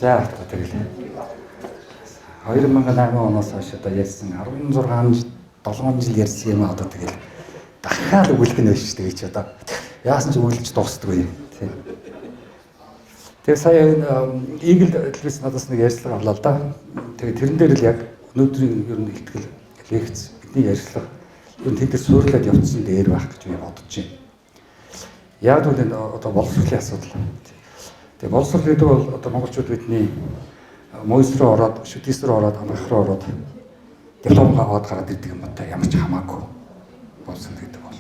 За одоо тэгэл 2008 оноос хойш одоо ярьсан 16 7 жил ярьсан юм, одоо тэгэл дахиад өгүүлэх нь биш шүү дээ чи одоо. Яасан ч өгүүлж дуусдаггүй тийм. Тэгээ сая энэ Eagle телевиз надаас нэг ярьцлага авлаа л да. Тэгээ тэрэн дээр л яг өнөөдрийн ер нь ихтгэл лекц, бидний ярьцлага ер нь тэд нар суурлаад явцсан дээр байх гэж би бодож байна. Яг үл энэ одоо боловсролын асуудал. Тэгээ боловсрол гэдэг бол одоо монголчууд бидний мойс руу ороод, шүдис рүү ороод, амрах руу ороод диплом аваад гараад ирдэг юм байна. Ямар ч хамаагүй боловсрол гэдэг бол.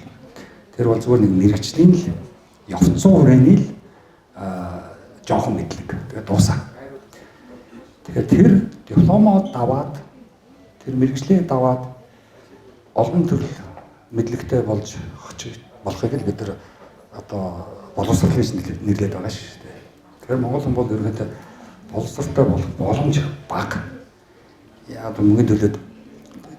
Тэр бол зүгээр нэг мэрэгжлийн л явцсан хүрээний л жоохон мэдлэг. Тэгээ дуусаа. Тэгэхээр тэр дипломоо даваад, тэр мэрэгжлээ даваад олон төрөл мэдлэгтэй болж болохыг л бид нар одоо боловсрол гэж нэрлэдэг байгаа шүү дээ. Тэгэхээр монгол хүн бол ерөнхийдөө боловсролтой болох боломж бага. Яг мөнгөнд төлөөд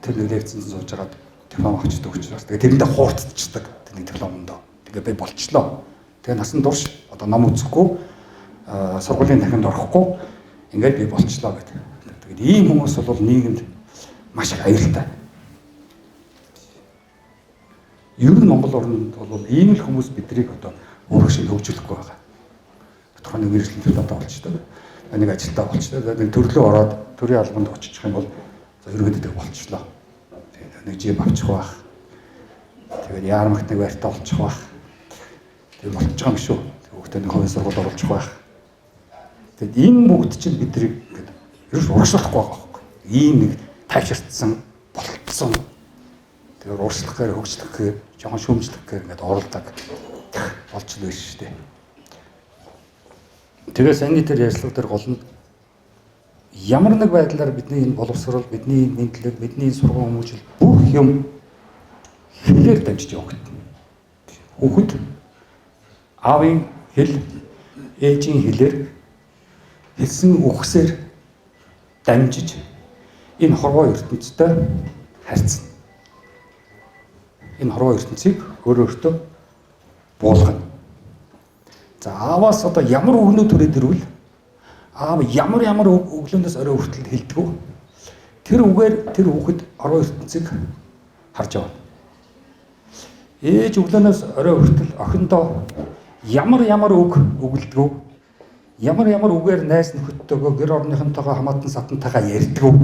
тэр нэг лекцэнд сууж байгаад диплом авчдаг учраас тэгээ тэрэндээ хуурдчихдаг тэр нэг дипломондоо. Тэгээ би болчлоо. Тэгээ насан турш одоо ном үзэхгүй, сургуулийн танхимд орохгүй ингээд би болчлоо гэдэг. Тэгээд ийм хүмүүс бол нийгэмд маш их аюултай. Ер нь Монгол орнд бол ийм л хүмүүс биднийг одоо урагш хөгжүүлэхгүй байгаа. Тодорхой нэг мэргэжлийн дипломтой болчтой. Нэг ажилтаа болчтой. Нэг төрлөө ороод төрийн албанд очих юм бол за ерөнхийдөө болчлоо. Тэгээд нэг жип авчих байх. Тэгээд яармагт нэг байртаа олчих байх. Тэгээд болчих байгаа юм шүү. Хүүхдээ нэг хувийн сургуульд оруулчих байх. Тэгээд энэ бүгд чинь биднийг ингээд ерөөс урагшлахгүй байгаа байхгүй. Ийм нэг тайвширдсан, болцсон. Тэгээд урагшлах гээр, хөгжлөх гээр, жоохон шүүмжлэх гээр ингээд оролдог болчихлоо шүү дээ. Тэгээ саяны тэр ярьцлага дээр гол нь ямар нэг байдлаар бидний энэ боловсрол, бидний энэ мэдлэг, бидний энэ сургууль хүмүүжил бүх юм хэлээр дамжиж явагдана. Хүүхэд аавын хэл, ээжийн хэлээр хэлсэн үгсээр дамжиж энэ хорвоо ертөнцтэй харьцна. Энэ хорвоо ертөнцийг өөрөө өөртөө буулгана. За ааваас одоо ямар үгнүүд төрөөд ирвэл, аав ямар ямар өглөөнөөс орой хүртэл хэлдэг үү? Тэр үгээр тэр хүүхэд хорвоо ертөнцийг харж явна. Ээж өглөөнөөс орой хүртэл охиндоо ямар ямар үг өгөлдөг үү? Ямар ямар үгээр найз нөхөдтэйгөө, гэр орныхонтойгоо, хамаатан сатантайгаа ярьдаг үү?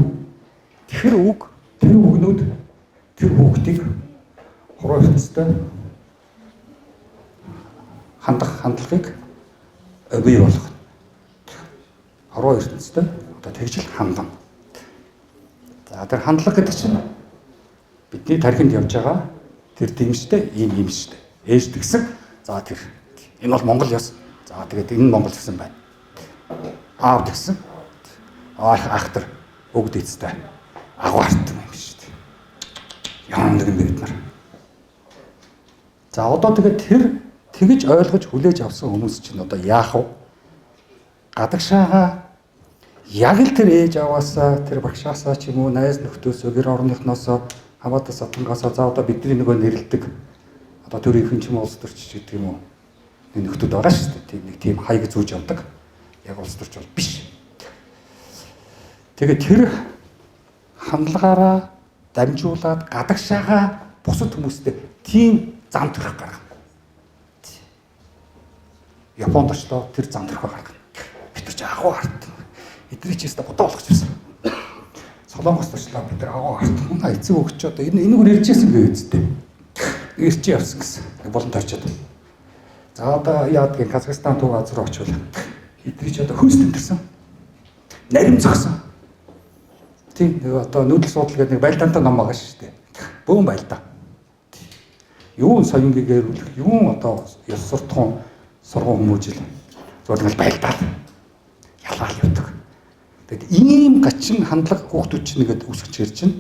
Тэр үг, тэр үгнүүд тэр хүүхдийг хорвоо ертөнцтэй хандах хандлагыг бий болгоно. Хорвоо ертөнцтэй одоо тэгж л хандана. За тэр хандлага гэдэг чинь бидний тархинд явж байгаа тэр дэмжтэй ийм юм шүү дээ. Ээж тэгсэн. За тэр энэ бол Монгол ёс. За тэгээд энэ Монгол гэсэн байна. Аав тэгсэн. Ах тэр өгд эцтэй. Агаарт юм шүү дээ. Ямар нэг юм бид нар. За одоо тэгээд тэр тэгж ойлгож хүлээж авсан хүмүүс чинь одоо яах вэ? Гадагшаага яг л тэр ээж аваасаа, тэр багшаасаа ч юм уу, найз нөхдөөсөө, гэр орныхноосоо, хамаатан сатангаасаа, за одоо бидний нөгөө нэрлэдэг одоо төрийнхэн ч юм уу, улс төрч гэдэг юм уу, нэг нөхдүүд байгаа шүү дээ. Тийм нэг тийм хаяг зүүж явдаг. Яг улс төрч бол биш. Тэгээд тэр хандлагаараа дамжуулаад гадагшаага бусад хүмүүстэй тийм зам төрөх гаргана. Японд очлоо, тэр зам төрхөө гаргана. Бид нар ч агуу арт. Эдний ч өстө бодоо болгож ирсэн. Солонгост очлоо, бид нар агуу арт. Мөн эцэг өгч одоо энэ энэгээр иржсэн гээ үсттэй. Ирчээ явсан гэсэн. Болон тойрчоод. За одоо яадгийн Казахстан төв Аз руу очивол эдний ч одоо хөөс тэмдэрсэн. Нарим зогсон. Тийм нэг одоо нүүдэл суудал гэдэг нэг байлдаантай ном байгаа шүү дээ. Бөөн байлдаа. Юун соёнгийг гэрүүлэх, юун одоо ёс суртахуун, сургууль хүмүүжил зүгээр нэг байлдаад ялгаал явдаг. Тэгэд ийм гачин хандлага хүүхдүүд чинь нэгэд үүсгэж ирж чинь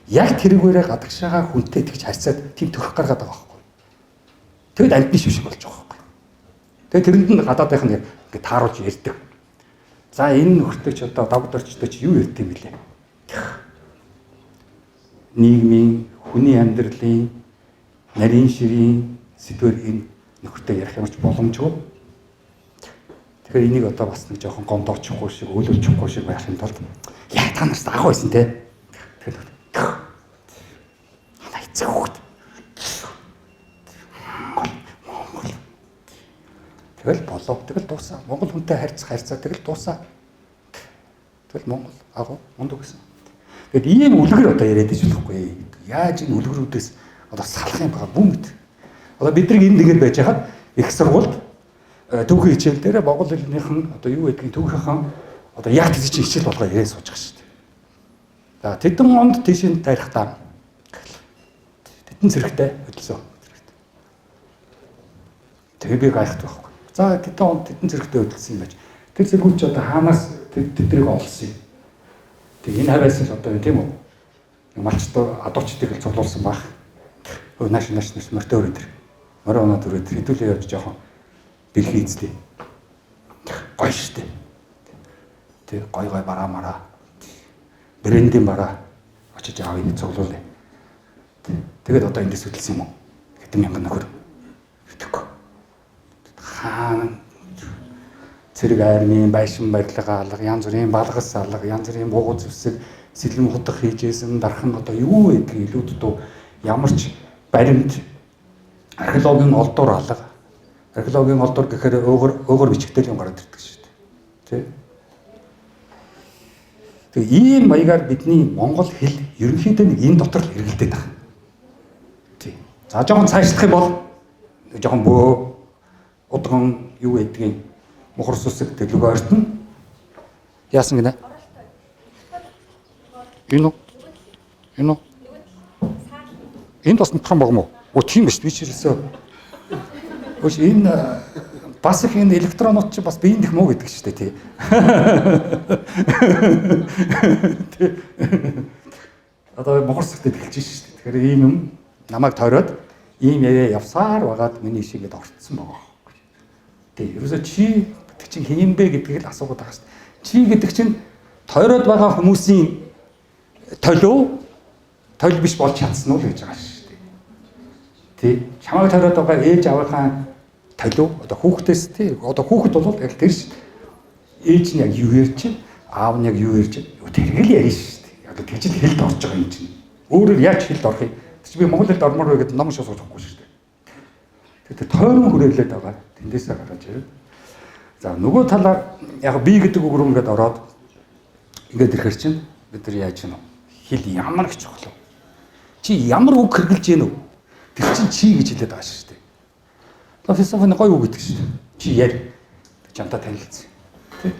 яг тэрүүгээрээ гадагшаага хүнтэй тэгж харьцаад тийм төрөх гаргаад байгаа байхгүй. Тэгэд амьтны шив шиг болж байгаа байхгүй. Тэгээд тэрэнд нь гадаадынх нь ингээд тааруулж ярьдаг. За энэ нөхөртэй ч одоо давд орчтой чи юу ярьд юм бэлээ? Нийгмийн, хүний амьдралын, нарийн ширийн сэдвээр энэ нөхөртэй ярих ямар ч боломжгүй. Тэгэхээр энийг одоо бас нэг жоохон гомдоочихгүй шиг, өлөвчихгүй шиг байхын тулд яа та нарт агуу байсан те. Тэгэхээр ханаа эцэг хүүхэд. Монгол. Тэгэл болов. Тэгэл дуусаа. Монгол хүнтэй харьцах харьцаа тэгэл дуусаа. Тэгэл Монгол агуу мундаг гэсэн. Тэгэд ийм үлгэр одоо яриад иж болохгүй. Яаж энэ үлгэрүүдээс одоо салах юм байгаа бүм мэд. Одоо бидний энэ нэгээр байж хаад их сургуульд түүхийн хичээл дээр монгол хэлнийхэн одоо юу гэдгийг түүхийнхэн одоо яг тийч хичээл болгоо яриад сууж байгаа шүү дээ. За тэдэн онд тийш нь тарихтаа тэдэн зэрэгтэй хөдөлсөн. Тэгээ би гайхдаг байхгүй. За тэдэн онд тэдэн зэрэгтэй хөдөлсөн юм байж. Тэр зэргүүд ч одоо хаанаас тэднийг олсон юм. Тэг энэ хавьяас л одоо тийм үү? Малч адуучдыг л цуглуулсан байх. Өө нааш нааш нааш морьтой өрөө тэр. Морь оноод өрөө тэр хэдүүлээ явж жоохон бэлхий эзлээ. Гоё штэ. Тэг гой гой бараа мараа. Брендийн бараа очиж аавыг цуглуулъя. Тэгээд одоо эндээс хөдөлсөн юм уу? Хэдэн мянган нөхөр. Мэдэхгүй. Хаана цэрэг армийн байшин барилга алга, янз бүрийн балгас алга, янз бүрийн бугуй зэвсэг, сэлэм худах хийжсэн дархан одоо юу гэдгийг илүү дутуу ямар ч баримт археологийн олдуур алга. Археологийн олдуур гэхээр өөгөр бичгтэл юм гараад ирдэг шүү дээ. Тэ? Тэгээ ийм маягаар бидний монгол хэл ерөнхийдөө нэг энэ дотор л хэрэгэлдээд байгаа. Тий. За жоохон цаашлах юм бол жоохон бөө удган юу гэдгийг мухар сүсэг дэлгүү ойртно. Яасан гинэ? Энэ үү? Энэ үү? Энд бас микрофон баг мó? Оо тийм биш би ч ерөөсөө. Хөөш энэ бас их энэ электронууд чи бас биеиндх мó гэдэг шүү дээ тий. Тий. Одоо мухар сүсэгтэй эхэлж шүү дээ. Тэгэхээр ийм юм намайг тойроод ийм яриа явсаар байгаад миний ишээ ингээд орцсон байгаа байхгүй. Тий. Ерөөсөө чи гэдэг чинь хэн бэ гэдгийг л асуугаад байгаа шүү дээ. Чи гэдэг чинь тойроод байгаа хүмүүсийн толио толь биш болж чадсан уу л гэж байгаа шүү дээ. Тий. Чамайг тойроод байгаа ээж аавынхаа толио одоо хүүхдээс тий одоо хүүхэд бол яг тэр шүү дээ. Ээж нь яг юу ярьж чинь, аав нь яг юу ярьж чинь тэрэг л ярина шүү дээ. Одоо тэгж л хэлд орж байгаа юм чинь. Өөрөөр яаж хэлд орох юм? Тэр чи би монгол хэлд ормоор вэ гэдэг ном шиг сууж байхгүй шүү дээ. Тэр тойрон хүрээлээд байгаа. Тэндээсээ гаргаж ирээд. За нөгөө талаар яг би гэдэг үг рүү ингээд ороод ингээд ирэхэр чинь бид нар яаж юм бэ? Хэл ямар их чухал вэ? Чи ямар үг хэрэглэж гэнэ үү? Тэр чинь чи гэж хэлээд байгаа шүү дээ. Одоо философийн гоё үг гэдэг шүү дээ. Чи яар. Чамтай танилцсан. Тэ?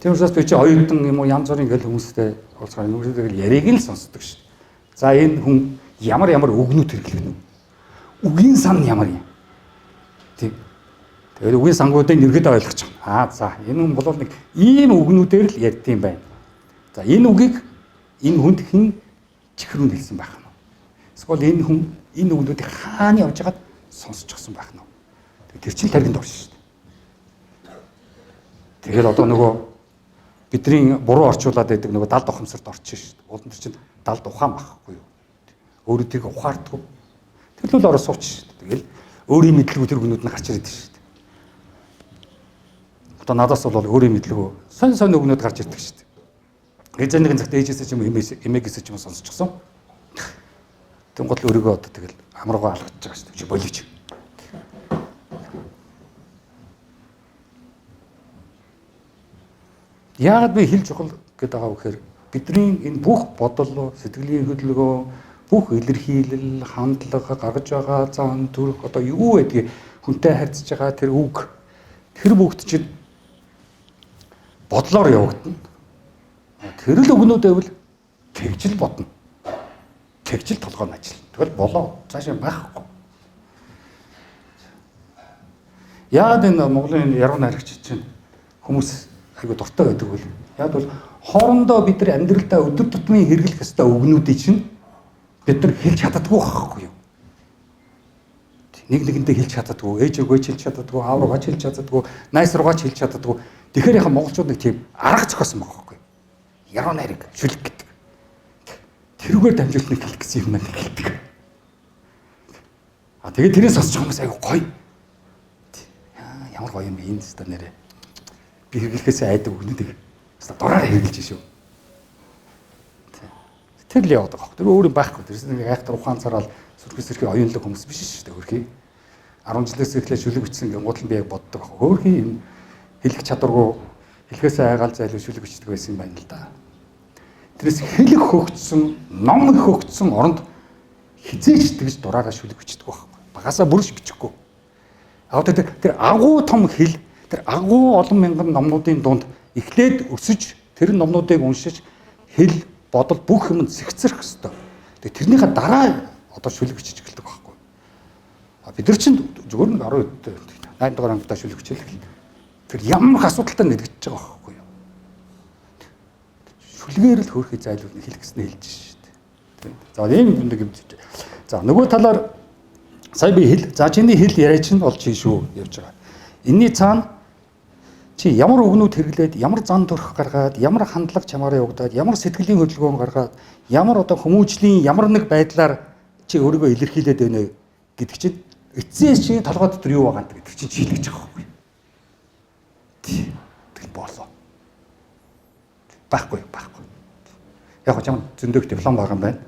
Тийм учраас би чи оюутан юм уу янз бүрийн гэл хүмүүстэй уулзгаар нүрээ яриг л сонсдог шүү дээ. За энэ хүн ямар ямар үгнүүд хэрэглэх нь вэ? Үгийн сан ямар юм? Тэг. Тэгээд үгийн сангуудыг нэргэд ойлгочих. Аа за энэ хүн бол нэг ийм үгнүүдээр л ярьдсан байна. За энэ үгийг энэ хүнд хэн чихрүүнд хэлсэн байх нь вэ? Эсвэл энэ хүн энэ үгнүүдийг хаана явж байгаад сонсчихсон байх нь вэ? Тэр чинь таргинд орно шүү дээ. Тэгээд одоо нөгөө бидний буруу орчуулад байдаг нөгөө далд ухамсарт орчих шүү дээ. Уул нь тэр чинь далд ухаан байхгүй юу? Өөрөө тэрийг ухаардгүй. Тэглүүл ороо сууч шүү дээ. Тэгэл өөрийн мэдлгүй тэр үгнүүд нь гарч ирээд шүү дээ. Одоо надаас бол өөрийн мэдлгүй сонь сонь үгнүүд гарч ирдэг шүү дээ. Эзэн нэгэн цагт ээжээсээ ч юм уу эмээгээсээ ч юм уу сонсчихсон. Тэнгуут л өөрийгөө одоо тэгэл амаргаа алгаж байгаа шүү дээ. Чи болиж. Яагаад би хэл чухал гэдэг байгаа вэ гэхээр бидний энэ бүх бодол, сэтгэлийн хөдөлгөөн, бүх илэрхийлэл, хандлага, гаргаж байгаа зан төрх одоо юу гэдгийг хүнтэй харьцаж байгаа тэр үг тэр бүгд чинь бодлоор явагдана. Тэр л өгнүүд байвал тэгж л бодно. Тэгж л толгой нь ажиллана. Тэгэл болоо цаашаа байхгүй. Яагаад энэ Монголын яруу найрагч чинь хүмүүс айгу дуртай байдаг вэ? Яг бол хоорондоо бид нар амьдралдаа өдөр тутмын хэрэглэх ёстой үгнүүдийг чинь бид нар хэлж чаддаггүй байхгүй юу? Нэг нэгэндээ хэлж чаддаггүй, ээж рүүгээ ч хэлж чаддаггүй, аав руугаа ч хэлж чаддаггүй, найз руугаа ч хэлж чаддаггүй. Тэгэхээр яхаа монголчууд нэг тийм арга зохиосон байгаа байхгүй юу? Яруу найраг, шүлэг гэдэг. Тэрүүгээр дамжуулах хэлэх гэсэн юм байна хэлдэг. А тэгээд тэрийг сонсож байгаа хүмүүс айгу гоё. Ямар гоё юм бэ энэ өстө нэрээ. Би хэрэглэхээс айдаг үгнүүдийг өстой дураараа хэрэглэж шүү. Тэр л яваад байгаа. Тэр өөр юм байхгүй. Тэрс нэг айхтар ухаан цараал сүрхий сэрхий оюунлаг хүмүүс биш шүү дээ. Хөрхий. 10 жилээс эхлээд шүлэг бичсэн гингууд л би яг боддог баг. Хөөрхий юм хэлэх чадваргүй хэлхээсээ айгаал зайлуу шүлэг бичдэг байсан юм байна л да. Тэрээс хэлэх хөгжсөн, ном хөгжсөн оронд хизээч тэгж дураараа шүлэг бичдэг байхгүй. Багасаа бүрш бичихгүй. Аа тэр агуу том хэл, тэр агуу олон мянган номнуудын дунд эхлээд өсөж тэр номнуудыг уншиж хэл, бодол бүх юм зэгцэрх хэвээр. Тэгээ тэрнийхээ дараа одоо шүлэг бичиж эхэлдэг байхгүй. А бид нар чинь зүгээр нэг 10 8 дугаар ангидаа шүлэг бичээл эхэлдэг. Тэр ямар их асуудалтай нэгдэж байгаа байхгүй юу? Шүлгээр л хөөрхий зайлуул хэлэх гэснээ хэлж шүү дээ. За ийм нэг юм. За нөгөө талаар сая би хэл, за чиний хэл яриа чинь бол чи шүү явж байгаа. Энийний цаана чи ямар үгнүүд хэрэглээд, ямар зан төрх гаргаад, ямар хандлага чамаараа явагдаад, ямар сэтгэлийн хөдөлгөөн гаргаад, ямар одоо хүмүүжлийн ямар нэг байдлаар чи өөрийгөө илэрхийлээд байна вэ гэдэг чинь эцсийн чи толгой дотор юу байгаа гэдэг чинь чийлгэж байгаа байхгүй. Тэгэл болоо. Байхгүй. Яг чамд зөндөх диплом байгаа юм байна.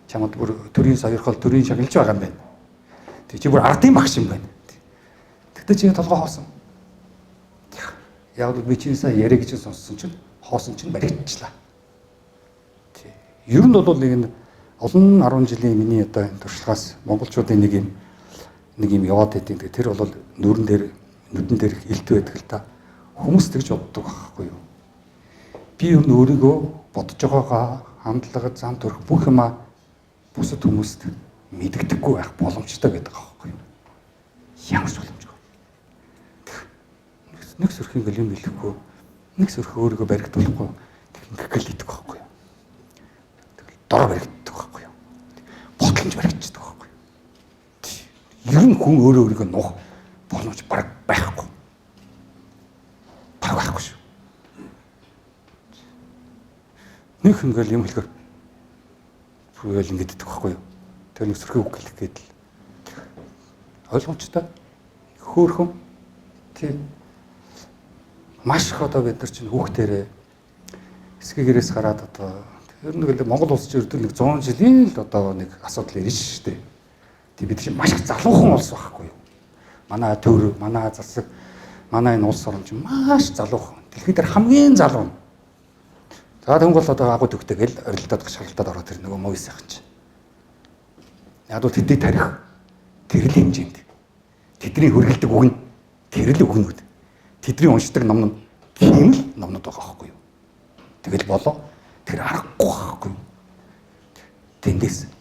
Чамд бүр төрийн сойрхол, төрийн шагналж байгаа юм байна. Тэг чи бүр ардын багш юм байна. Тэгтээ чи толгой хоосон. Яг л би чинь сая яриа гэж сонссон чинь хоосон чинь баригдчихлаа. Тий. Ер нь бол нэг нь олон 10 жилийн миний одоо энэ туршлагаас монголчуудын нэг юм яваад идэв. Тэр бол нүрэн дээр нүдэн дээр илтүү байдаг л та. Хүмүүс тэгж боддог байхгүй юу? Би ер нь өөрийгөө бодож байгаагаа хандлага, зам төрх бүх юмаа бусад хүмүүст мэдэгдэхгүй байх боломжтой гэдэг байхгүй юу? Ямар ч боломжгүй. Нэг сөрх ингээл юм хэлэхгүй, нэг сөрх өөрийгөө баригдуулахгүй тэг ингэх гээл идэх байхгүй юу? Тэгэл дорой баригддаг байхгүй юу? Ботлонж баригдчихдаг байхгүй юу? Ер нь хүн өөрөө өөрийгөө нуух боломж бараг байхгүй. Бараг байхгүй шүү. Нэг ингээл юм хэлэхээр бүгээл ингэж идэх байхгүй юу? Тэр нэг сөрхий үг хэлэх гээд л ойлгомжтой. Хөөхөн тийм маш их одоо бид нар чинь хүүхдэрээ эсхий гэрээс гараад одоо тэр нэг л Монгол улс чинь ердөө нэг 100 жилийн л одоо нэг асуудал ирнэ шүү дээ. Тэг бид чинь маш их залуухан улс байхгүй юу? Манай төр, манай засаг, манай энэ улс орн чинь маш залуухан. Дэлхий дээр хамгийн залуу. За тэнгуул одоо агуу төгтэй гэл орилдоод шаралтаад ороод тэр нөгөө муу сайхан чинь. Яг бол тэдний тарих тэр л хэмжээнд. Тэдний хөргөлдөг үг нь тэр л үгнүүд. Тэдний уншдаг ном нь тийм л номнууд байгаа байхгүй юу? Тэгэл болоо тэр аргагүй байхгүй юу? Тэндээс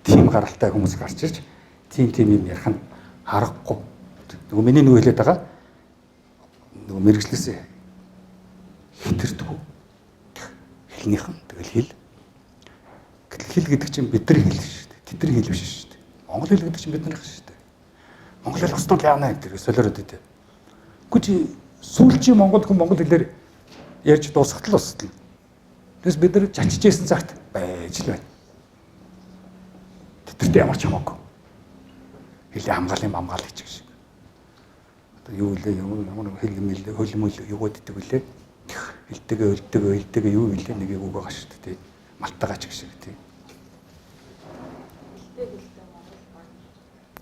тийм гаралтай хүмүүс гарч ирж тийм юм ярих нь аргагүй. Нөгөө миний нөгөө хэлээд байгаа нөгөө мэрэгжлээс хитэрдэг. Хэлнийхэн тэгэл хэл. Гэтэл хэл гэдэг чинь бидний хэл шүү дээ. Тэдний хэл биш шүү дээ. Монгол хэл гэдэг чинь биднийх шүү дээ. Монгол хэл устдал яана гэдэг солиороод идэв. Үгүй чи сүүлчийн монгол хүн монгол хэлээр ярьж дуусгах л устдал. Тэгээс бид нар чачижсэн цагт байж л байна. Тэдэрт ямар ч хамаагүй. Хэлээ хамгаалын хамгаал гэж шиг. Одоо юу лээ ямар хэл мэл хөл мөл юугаад идэг вүлээ. Хэлтэйгээ өлтөйгээ хэлтэйгээ юу билээ нэг үг байгаа шүү дээ. Малтайгаа ч гэх шиг тий.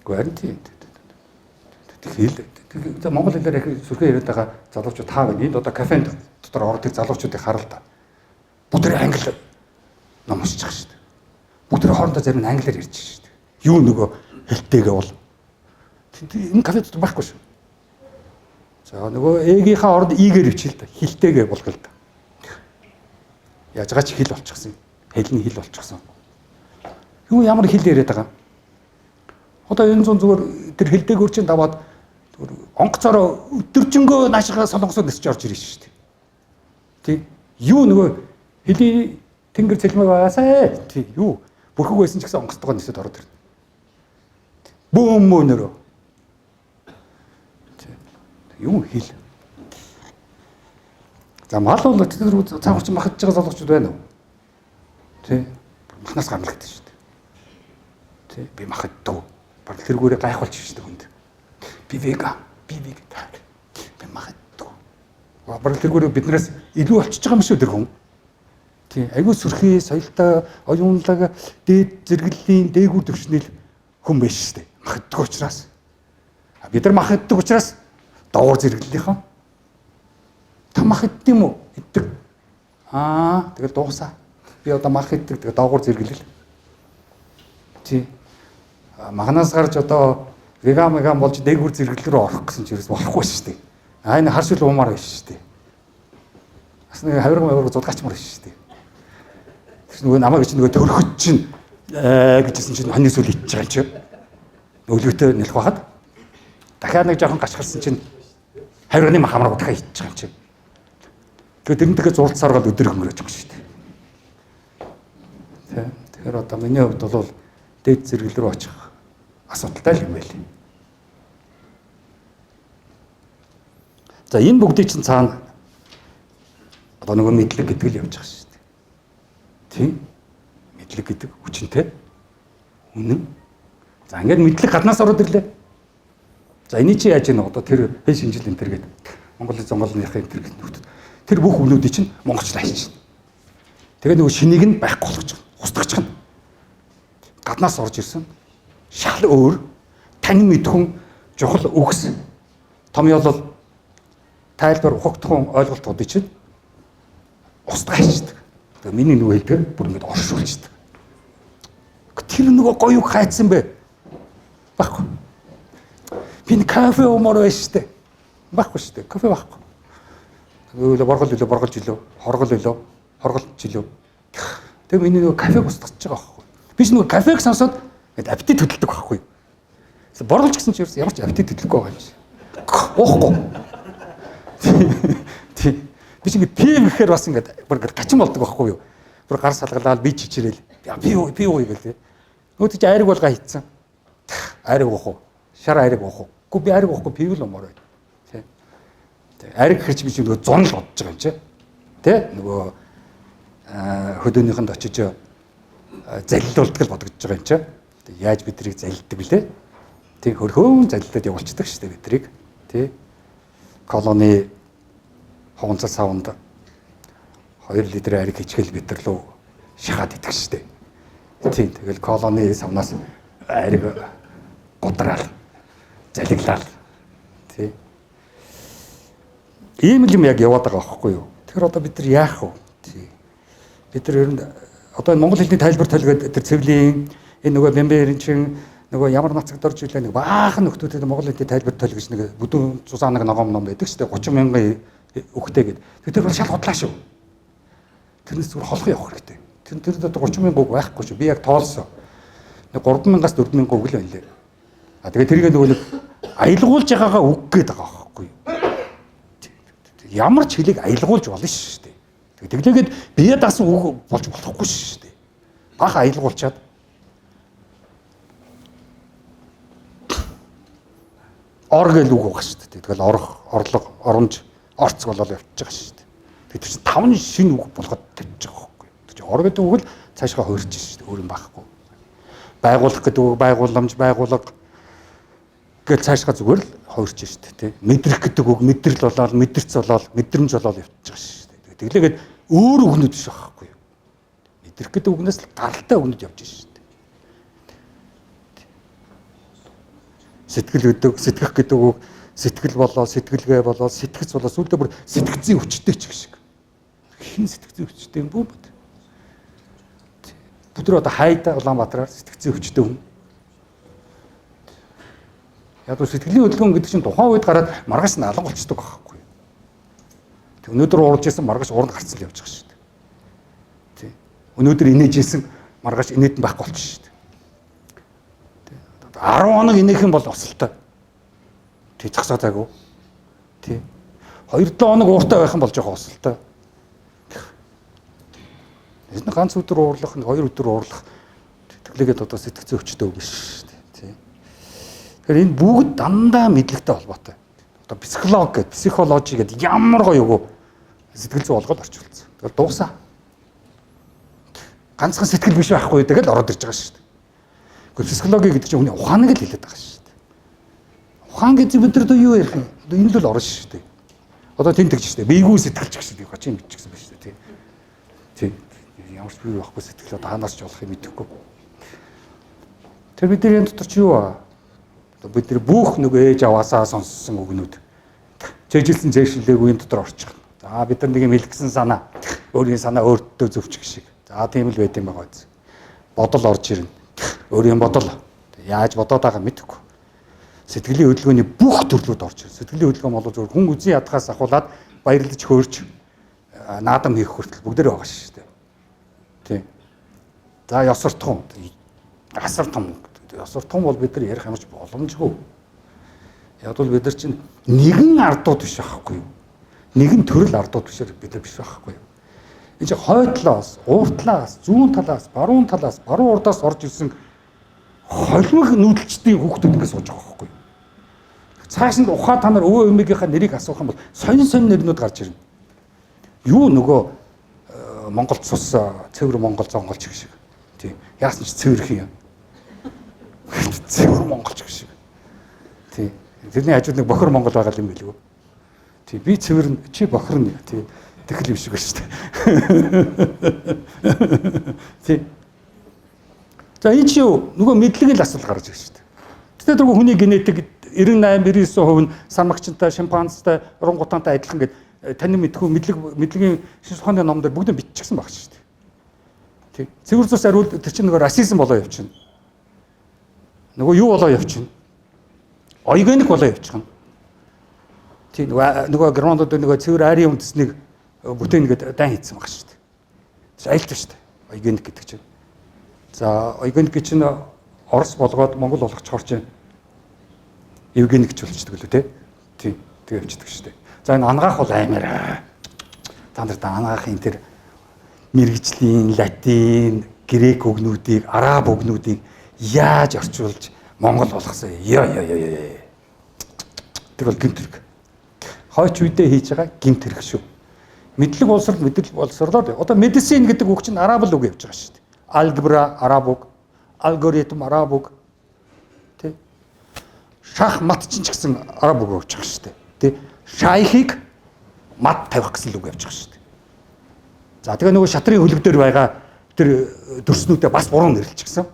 Гэхдээ харин тийм. Хэл Монгол хэлээр их сүрхээ яриад байгаа залуучууд таа байна. Энд одоо кафенд дотор ордог залуучуудыг харал та. Бүгд англи ном уншиж байгаа шүү дээ. Бүгд хоорондоо зарим нь англиар ярьж шүү дээ. Юу нөгөө хэлтэйгээ бол энэ кафе дотор байхгүй шүү. За нөгөө эгийнхаа оронд игээр ичил та. Хилтэйгээ болгол та. Яаж байгаа ч хэл болчихсон. Хэл нь хэл болчихсон. Юу ямар хэл яриад байгаа юм? Одоо энэ зүүн зүгээр тэр хэлтэйгүүр чинь даваад зүгээр онгоцороо өдөржингөө наашгаа солонгосод нисч орж ирж шүү дээ. Тий. Юу нөгөө хэлийн тэнгэр цэлмэг байгаасай. Тий. Юу бүрхэг байсан ч гэсэн онгоцтойгоо нисэд ороод ирнэ. Бөөм мөнөрөө. Тий. Юу хэл. За мал бол тэд нар цаах чинь махаж байгаа залуучууд байна уу? Тий. Махнаас гамлагдсан шүү дээ. Тий. Би махаддаг. Бараг тэргүүрээ гайхуулчих шүү дээ хүнд. Би веган, би вегетари. Би махаддаг. Бараг тэргээр биднээс илүү болчихж байгаа юм шүү тэр хүн. Тийм, айгүй сүрхий, соёлтой, оюунлаг, дээд зэрэглэлийн дээгүүр төвшний хүн байж штэ. Мах иддэг учраас. Бид нар мах иддэг учраас доогуур зэрэглэлийнхэн. Та мах иддэг юм уу? Иддэг. Аа, тэгэл дуусаа. Би одоо мах иддэг, тэгээ доогуур зэрэглэл. Тийм. Махнаас гарч одоо веган меган болж дээгүүр зэрэглэл рүү орох гэсэн чинь ерөөс болохгүй шүү дээ. Аа, энэ харшил уумаар биш шүү дээ. Бас нэг хавирга мавирга зулгаачмаар биш шүү дээ. Тэр нөгөө намайг чинь нөгөө төрөхөд чинь гэжсэн чинь хоньны сүл ичж байгаа юм чи. Өглөөтэй нэлэх байхад дахиад нэг жоохон гашгарсан чинь хавирганы мах амраг дахиад ичж байгаа юм чи. Тэгээд тэр нь тэгээ зурцсаар гал өдөр өнгөрөөж байгаа шүү дээ. Тэ. Тэгэхээр одоо миний хувьд бол дээд зэрэглэл рүү очих асуудалтай л юм байл. За энэ бүгдийг чинь цаана одоо нөгөө мэдлэг гэдэг л явж байгаа шүү дээ. Тийм. Мэдлэг гэдэг хүчинтэй. Үнэн. За ингээд мэдлэг гаднаас ороод ирлээ. За эний чи яаж ийм одоо тэр хэн шинжил энэ төр гэдэг Монголын зонголныхын энэ төр гэдэг нөхдөд тэр бүх өмнүүдийг чинь монголчлаа хийчихнэ. Тэгээ нөгөө шинийг нь байхгүй болгож байгаа. Хустгах чинь. Гаднаас орж ирсэн шал өөр танин мэдхүн чухал үгс томьёолол тайлбар ухагдахуун ойлголтуудыг чинь устгаа хийчихдэг. Тэгээ миний нөгөө хэлдгээр бүр ингэж оршуулчихдаг. Тэр нөгөө гоё үг хайцсан бэ? Баггүй. Би нэг кафе уумаар байж штэ. Баггүй штэ. Кофе байхгүй. Нөгөө боргол илөө, борголж илөө, хоргол илөө, хорголж илөө. Тэгээ миний нөгөө кафег устгаж байгаа байхгүй. Би ч нөгөө кафег сонсоод ингээд аппетит хөдөлдөг байхгүй. Борголж гэсэн чинь ямар ч аппетит хөдлөхгүй байгаа юм шиг. Уухгүй. Тий. Би ч ингээд пив гэхээр бас ингээд бүр ингээд гачин болдог байхгүй юу. Бүр гар салгалаад би чичрээл. Би уу би уу гээл. Нөгөө чи айраг болгаа хийцэн. Айраг уух уу? Шар айраг уух уу? Үгүй би айраг уухгүй пив л уумаар байна. Тий. Айраг гэхэр чи би чи нөгөө зун л бодож байгаа юм чи. Тэ? Нөгөө хөдөөнийхэнд очиж залилуулдаг л бодогдож байгаа юм чи. Яаж бидрийг залилдаг вүлээ? Тэг хөрхөөн залилаад явуулчихдаг шүү дээ бидрийг. Тэ? Колони хуганцал савнд 2 литр ариг хичгээл бид нар лөө шахаад идэх шүү дээ. Тийм, тэгэл колони савнаас ариг гудраал залиглал. Тий. Ийм л юм яг яваад байгаа байхгүй юу? Тэгэхээр одоо бид нар яах вэ? Тий. Бид нар ер нь одоо энэ монгол хэлний тайлбар толгойд тэр цэвлийн энэ нөгөө бэмбэрин чин нөгөө ямар нацагд орж ирлээ нэг баахан нөхдүүдэд монгол хэлний тайлбар толь гэж нэг бүдүүн цусаа нэг ногоом ном байдаг шүү дээ. 30 мянган өгтэй гэдэг. Тэр бол шал худлаа шүү. Тэрнээс зүгээр холхон явах хэрэгтэй. Тэр одоо 30 мянган үг байхгүй шүү. Би яг тоолсон. Нэг 3000-аас 4000 үг л байна лээ. А тэгээ тэрийг нөгөө нэг аялгуулж байгаагаа үг гээд байгаа байхгүй юу? Ямар ч хэлийг аялгуулж болно шүү дээ. Тэглээгээд бие даасан үг болж болохгүй шүү дээ. Бага аялгуулчаад ор гэл үг байгаа шүү дээ. Тэгэл орох, орлого, оромж, орц болол явчихж байгаа шүү дээ. Тэр чинь таван шинэ үг болгоод тавьчих байгаа байхгүй юу? Тэр чинь ор гэдэг үг л цаашгаа хуурч шүү дээ. Өөр юм байхгүй. Байгуулах гэдэг үг, байгууламж, байгуулга гэл цаашгаа зүгээр л хуурч шүү дээ, тий. Мэдрэх гэдэг үг мэдрэл болоод, мэдэрч болоод, мэдрэмж болоод явчихж байгаа шүү дээ. Тэглээгээд өөр үгнүүд биш байхгүй юу? Мэдрэх гэдэг үгнээс л гаралтай үгнүүд явж шүү дээ. Сэтгэл гэдэг, сэтгэх гэдэг үг сэтгэл болоо, сэтгэлгээ болоо, сэтгэц болоо, сүүлдээ бүр сэтгцийн хүчтэй ч гэх шиг. Хин сэтгцийн хүчтэй юм бүү? Бид нар одоо хайда Улаанбаатараар сэтгцийн хүчтэй хүн. Яг л сэтгэлийн хөдөлгөөн гэдэг чинь тухайн үед гараад маргааш нь алга болчдөг байхгүй. Тэг өнөөдөр уурж исэн маргааш ууранд гарцсан л явж байгаа шүү дээ. Тий. Өнөөдөр инээж исэн маргааш инээдэн байхгүй болчих шүү дээ. 10 хоног инээх юм бол осолтой. Тий, зогсоо зайгүй. Тий. 2-7 хоног ууртай байх юм бол жоохон осолтой. Энэ ганц өдөр уурлах, 2 өдөр уурлах тэглээгээд одоо сэтгцэн өвчтөй үг биш шүү дээ. Тий. Тэгэхээр энэ бүгд дандаа мэдлэгтэй холбоотой. Одоо психолог гэдэг, психологи гэдэг ямар гоё үг сэтгэл зүй болгоод орчуулсан. Тэгэл дуусаа. Ганцхан сэтгэл биш байхгүй тэгэл ороод ирж байгаа шүү дээ. Гэхдээ психологи гэдэг чинь хүний ухааныг л хэлээд байгаа шүү дээ. Ухаан гэж бид нар одоо юу ярих юм? Одоо энэ л бол орно шүү дээ. Одоо тэн тэгж штэ. Бийгүү сэтгэлч гэсэн би хачин бичсэн байна штэ тий. Тий. Ямар ч бий байхгүй сэтгэл одоо хаанаас ч болох юм мэдэхгүй. Тэр бидний дотор чи юу аа? Одоо бид нар бүх нөгөө ээж аваасаа сонссон үгнүүд чэйжилсэн чэйшлээгүй энэ дотор орчих. За бид нар нэг юм хэлэх гэсэн санаа өөрийн санаа өөртөө зөвчих шиг. За тийм л байт юм байгаа биз. Бодол орж ирнэ. Өөрийн бодол яаж бодоод байгаа мэдэхгүй. Сэтгэлийн хөдөлгөөний бүх төрлүүд орж ирнэ. Сэтгэлийн хөдөлгөөн бол зөвхөн хүн үзэн ядахаас ахуулаад баярлаж хөөрч наадам хийх хүртэл бүгдээр байгаа шүү дээ. Тийм. За ёсортхон. Асар том. Ёсортхон бол бид нар ярих ямарч боломжгүй. Яг бол бид нар чинь нэгэн ардууд биш байхгүй юу? Нэгэн төрөл ардууд биш бид нар биш байхгүй юу? Энэ чинь хой талаас, уур талаас, зүүн талаас, баруун талаас, баруун урдаас орж ирсэн холимог нүүдэлчдийн хүүхдүүд ингэ сууж байгаа байхгүй юу? Цааш нь ухаа та нар өвөө эмээгийнхаа нэрийг асуух юм бол сонин сонин нэрнүүд гарч ирнэ. Юу нөгөө Монгол цус цэвэр Монгол зонголч гэх шиг. Тий. Яасан ч цэвэрхэн юм. Цэвэр монголч гэх шиг. Тий. Тэрний хажууд нэг бохор монгол байгаа юм билүү. Тий. Би цэвэр нь чи бохор нь тий. Тэгэл юм шиг байна шүү дээ. Тий. За энэ чи юу? Нөгөө мэдлэгийн л асуудал гарч ирж шүү дээ. Тэгтээ дөрвөн хүний генетик 98 99% нь сармагчтай, шимпанзтай, орангутантай адилхан гэд танин мэдхүү мэдлэг мэдлэгийн шинжлэх ухааны ном дээр бүгд биччихсэн баг шүү дээ. Тий. Цэвэр зүс ариул тэр чинь нөгөө расизм болоо явчихна. Нөгөө юу болоо явчихна. Ойгеник болоо явчихна. Тий нөгөө германууд нөгөө цэвэр ари үндэснийг бүтээн гээд дайн хийцэн баг шүү дээ. Тэр айлт шүү дээ. Ойгеник гэдэг чинь. За ойгеник чинь Орос болгоод Монгол болгочихор чинь Евгеник ч болчихдог лөө тий. Тий. Тэгээ явчихдаг шүү дээ. За энэ ангаах бол аймаар. Та нар да ангаахын тэр мэрэгжлийн латин, грек үгнүүдийг, араб үгнүүдийг яаж орчуулж Монгол болгосон. Йоо ёо ёо ёо. Тэр бол гэмт хэрэг. Хойч үедээ хийж байгаа гэмт хэрэг шүү. Мэдлэг боловсрол мэдлэг боловсрлоор одоо medicine гэдэг үг чинь араб л үг явж байгаа шүү дээ. Алгебра араб үг, алгоритм араб үг. Тэ. Шах мат чинь ч гэсэн араб үг явж байгаа шүү дээ. Тэ. Шайхыг мат тавих гэсэн л үг явж байгаа шүү дээ. За тэгээ нөгөө шатрын хөлөг дээр байгаа тэр дөрснүүдээ бас буруу нэрлэлчихсэн.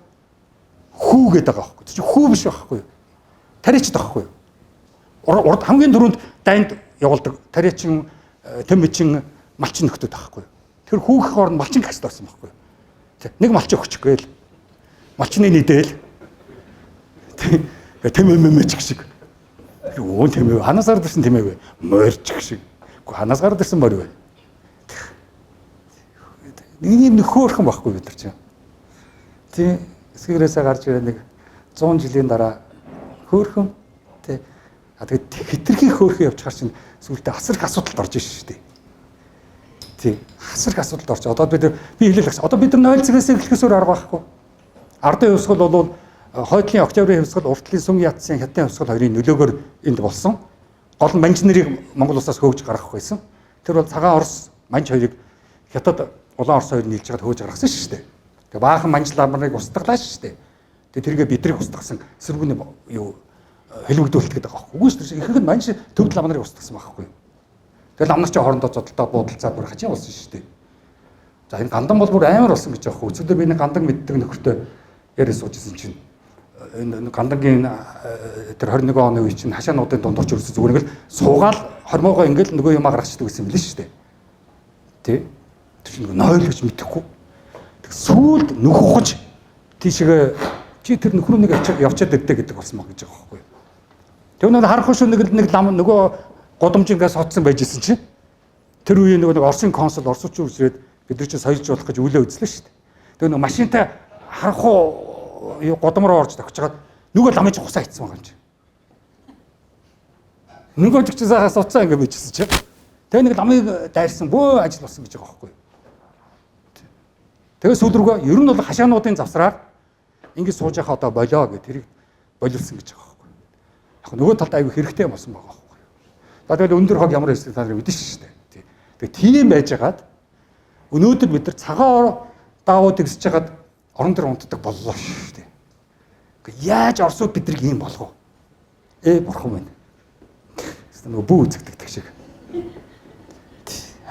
Хүү гэдэг байгаа байхгүй. Тэр чинь хүү биш байхгүй юу? Тариачд байхгүй юу? Урд хамгийн түрүүнд дайнд явуулдаг тариачин тэмэчин малчин нөхдүүд байхгүй юу? Тэр хүүхэх орнд малчин гэх хэрэгтэй болсон байхгүй юу? Нэг малчин өгчих гээл. Малчны нийдэл. Тэмэмэмч гэх шиг. Юу тэмээ ханаас гард ирсэн тэмээ вэ? Морж гэх шиг. Гэхдээ ханаас гард ирсэн морь вэ? Нэг юм нөхөөрхөн байхгүй бид нар чинь. Тийм эсгэрээсээ гарч ирээ нэг 100 жилийн дараа хөөрхөн тий. А тэгээд хитрхи хөөрхөн явчихар чинь сүүлдээ асар их асуудалд орж иш шүү дээ. Тий. Асар их асуудалд орж. Одоо бид нар би хэлэл багш. Одоо бид нар 0 цэгээс эхлэхээс өөр арга байхгүй. Ардын хувьсгал бол хойдлын октябрийн хувьсгал, уртлын сүм ятсын хятадын хувьсгал хоёрын нөлөөгөөр энд болсон. Гол нь манж нарыг Монгол улсаас хөөгж гаргах байсан. Тэр бол цагаан Орос манж хоёрыг хятад улаан Орос хоёр нийлж чад хөөж гаргасан шүү дээ. Тэгээ баахан манж ламрыг устгалаа шүү дээ. Тэгээ тэргээ бидрийг устгасан эсэргүүний юу хэлбэгдүүлэлт гэдэг байгаа байхгүй. Үгүй шүү дээ. Ихэнх нь манж төвд лам нарыг устгасан байхгүй. Тэгэл лам нар чи хоорондоо зодолдоод буудалцаад бүр хачаа болсон шүү дээ. За энэ гандан бол бүр амар болсон гэж байгаа байхгүй. Өчигдөр би нэг гандан мэддэг нөхөртөө яриа сууж исэн чинь энэ гандангийн тэр 21 оны үе чинь хашаануудын дунд орч өрсөн зүгээр ингээл суугаал хормоогоо ингээл нөгөө юмаа гаргацдаг гэсэн юм лээ шүү дээ. Тэ? Тэр чинь нөгөө 0 гэж мэдэхгүй. Тэг сүүлд нүх ухаж тийшээ чи тэр нөхрөө нэг явчаад ирдэ гэдэг болсон баг гэж байгаа байхгүй юу. Тэр нэг харахгүй шүү нэг нэг лам нөгөө гудамж ингээс содсон байж исэн чинь тэр үеийн нөгөө нэг Оросын консул оросчууд үрсрээд бид нар чинь соёлж болох гэж үлээ үзлээ шүү дээ. Тэр нөгөө машинтай харахгүй гудам руу орж тогтчоод нөгөө ламын чинь хусаа ицсэн байгаа юм чи. Нөгөө ч гэсэн суцаа ингэ бичсэн чинь. Тэгээ нэг ламыг дайрсан бөө ажил болсон гэж байгаа байхгүй юу. Тэгээ сүүл рүүгээ ер нь бол хашаануудын завсраар ингэж сууж яхаа одоо болио гэх тэрийг боловсон гэж байгаа байхгүй юу. Яг нөгөө талд аягүй хэрэгтэй болсон байгаа байхгүй юу. За тэгэл өндөр хог ямар хэсэг та нар мэдэн шүү дээ. Тэгээ тийм байжгаад өнөөдөр бид нар цагаан даавуу тэгсэж хагаад орон дээр унтдаг боллоо шүү дээ. Гэхдээ яаж Оросууд биднийг ийм болгов? Бурхан минь. Нөгөө бүү үзэгддэг шиг.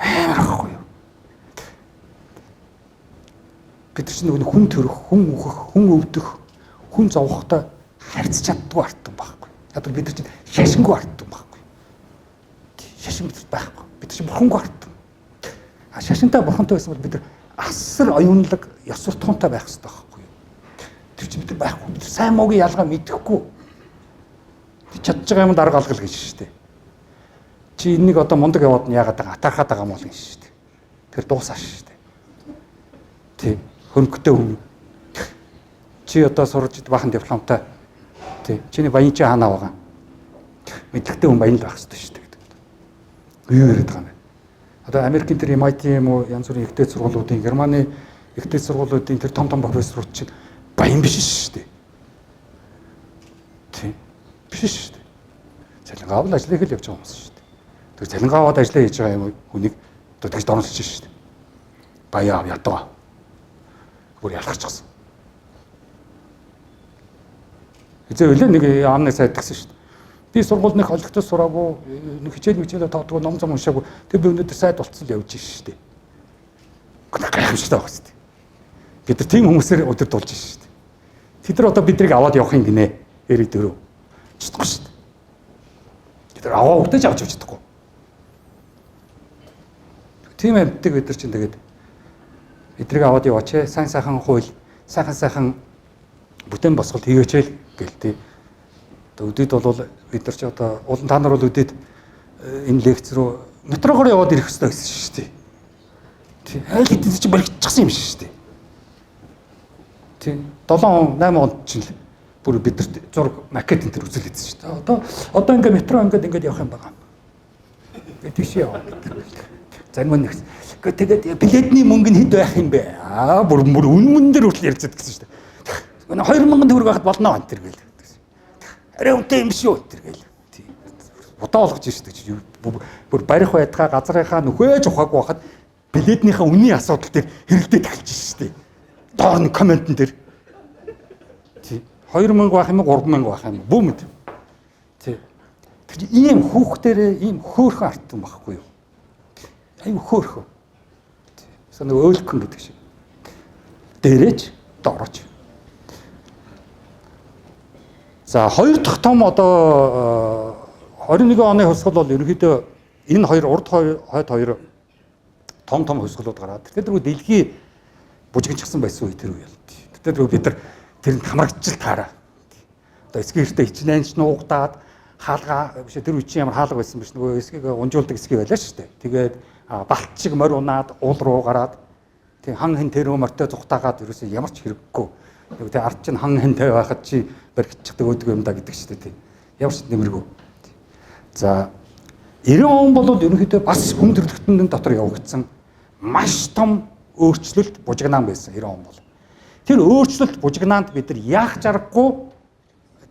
Амар ахгүй юу? Бид нар чинь нөгөө хүн төрөх, хүн үхэх, хүн өвдөх, хүн зовхтой харьцаж чаддгүй артсан байхгүй. Яг бид нар чинь шашингүй артсан байхгүй. Шашин бид байхгүй. Бид нар чинь бурхангүй артсан. А шашинтай бурхантай байсан бол бид нар асар оюунлаг, ёс суртахуунтай байх хэрэгтэй байхгүй юу? Тэр чинь бид нар байхгүй. Бид нар сайн муугийн ялгаа мэдэхгүй. Чадж байгаа юм дарга алгал гэж шүү дээ. Чи энэнийг одоо мундаг яваад нь яагаад байгаа атаархаад байгаа юм бол гэж шүү дээ. Тэр дуусаа шүү дээ. Тий. Хөрөнгөтэй хүн. Чи одоо сурж бахан дипломтой. Тий. Чиний баян чи хаанаа байгаа? Мэдлэгтэй хүн баян л байх хэрэгтэй шүү дээ гэдэг. Юу яриад байгаа юм бэ? Одоо Америкийн тэр MIT юм уу янз бүрийн их дээд сургуулиудын, Германы их дээд сургуулиудын тэр том том профессорууд чинь баян биш шүү дээ. Тий. Биш шүү дээ. Цалингаа авал ажлыг л явж байгаа хүмүүс шүү дээ. Тэр цалингаа аваад ажиллаа хийж байгаа юм хүнийг одоо тэгж доромжлож шүү дээ. Баян ав ядгаа. Бүр ялгарчихсан. Эзээ үлээ нэг аамны сайд тэгсэн шүү дээ. Би сургууль нэг олигтой сураагүй, нэг хичээл мичээлээ тоодгүй, ном зам уншаагүй. Тэр би өнөөдөр сайд болцсон л явж шүү дээ. Гайхамшигтай байх шүү дээ. Бид нар тийм хүмүүсээр удирдуулж шүү дээ. Тэд нар одоо биднийг аваад явах юм гинэ. 94. Чадахгүй шүү дээ. Бид нар аваа өгдөж авч явж чадахгүй. Тийм амьтдаг бид нар чинь тэгээд эдрийг аваад яваач ээ. Сайн сайхан хууль, сайхан сайхан бүтээн босголт хийгээч л гэл тээ. Одоо өдөд бол бид нар чи одоо улан та нар бол өдөд энэ лекц рүү метрогоор яваад ирэх хэрэгтэй гэсэн шүү дээ. Тий. Айл хэдэн чи баригдчихсан юм шүү дээ. Тий. 7 он 8 онд чинь л бүр бидэрт зураг макет энэ төр үзүүлээдсэн шүү дээ. Одоо ингээ метро ингээд явах юм байгаа. Ингээ тийш яваа. Зарим нэг. Тэгээд билетний мөнгө нь хэд байх юм бэ? Аа бүр үн мөн дээр хүртэл ярьцаад гэсэн шүү дээ. 2000 төгрөг байхад болно энэ төр гээл. Арай үнэтэй юм шүү энэ төр гээл. Удаа болгож шүү дээ. Бүр барих байдгаа газрынхаа нөхөж ухаагүй байхад билетнийхээ үнийн асуудал дээр хэрэлдээд эхэлж шүү дээ. Доор нь комментэн дээр. Тий. 2000 байх юм уу 3000 байх юм уу? Бүү мэд. Тий. Тэр чинь ийм хүүхдэрээ ийм хөөрхөн артсан байхгүй юу? Айгу хөөрхөн. Тий. Нэг өөлкөн гэдэг шиг. Дээрээч доорооч. За хоёр дахь том одоо 21 оны хувьсгал бол ерөнхийдөө энэ хоёр урд хойд хоёр том том хувьсгалууд гараад. Тэгэхээр тэргүй дэлхий бужигнчихсан байсан үе тэр үе л. Тэгэхээр тэргүй бид нар тэрэнд хамрагдчих таараа. Одоо эсгийн хэртэ хичнээн ч нуугдаад хаалга биш тэр үе чинь ямар хаалга байсан биш нөгөө эсгийг унжуулдаг эсгийг байлаа шүү дээ. Тэгээд балт шиг морь унаад уул руу гараад тийм хан хэн тэрөө морьтой зүхтаагаад ерөөсөө ямар ч хэрэггүй. Тэгээ ард чинь хан хэнтэй байхад чи баригдчихдаг өөдөг юм да гэдэг шүү дээ тийм. Ямар ч нэмэргүй. За 90 он бол ерөнхийдөө бас хүн төрөлхтөнд дотор явагдсан маш том өөрчлөлт бужигнаан байсан 90 он бол. Тэр өөрчлөлт бужигнаанд бид нар яах жаргагүй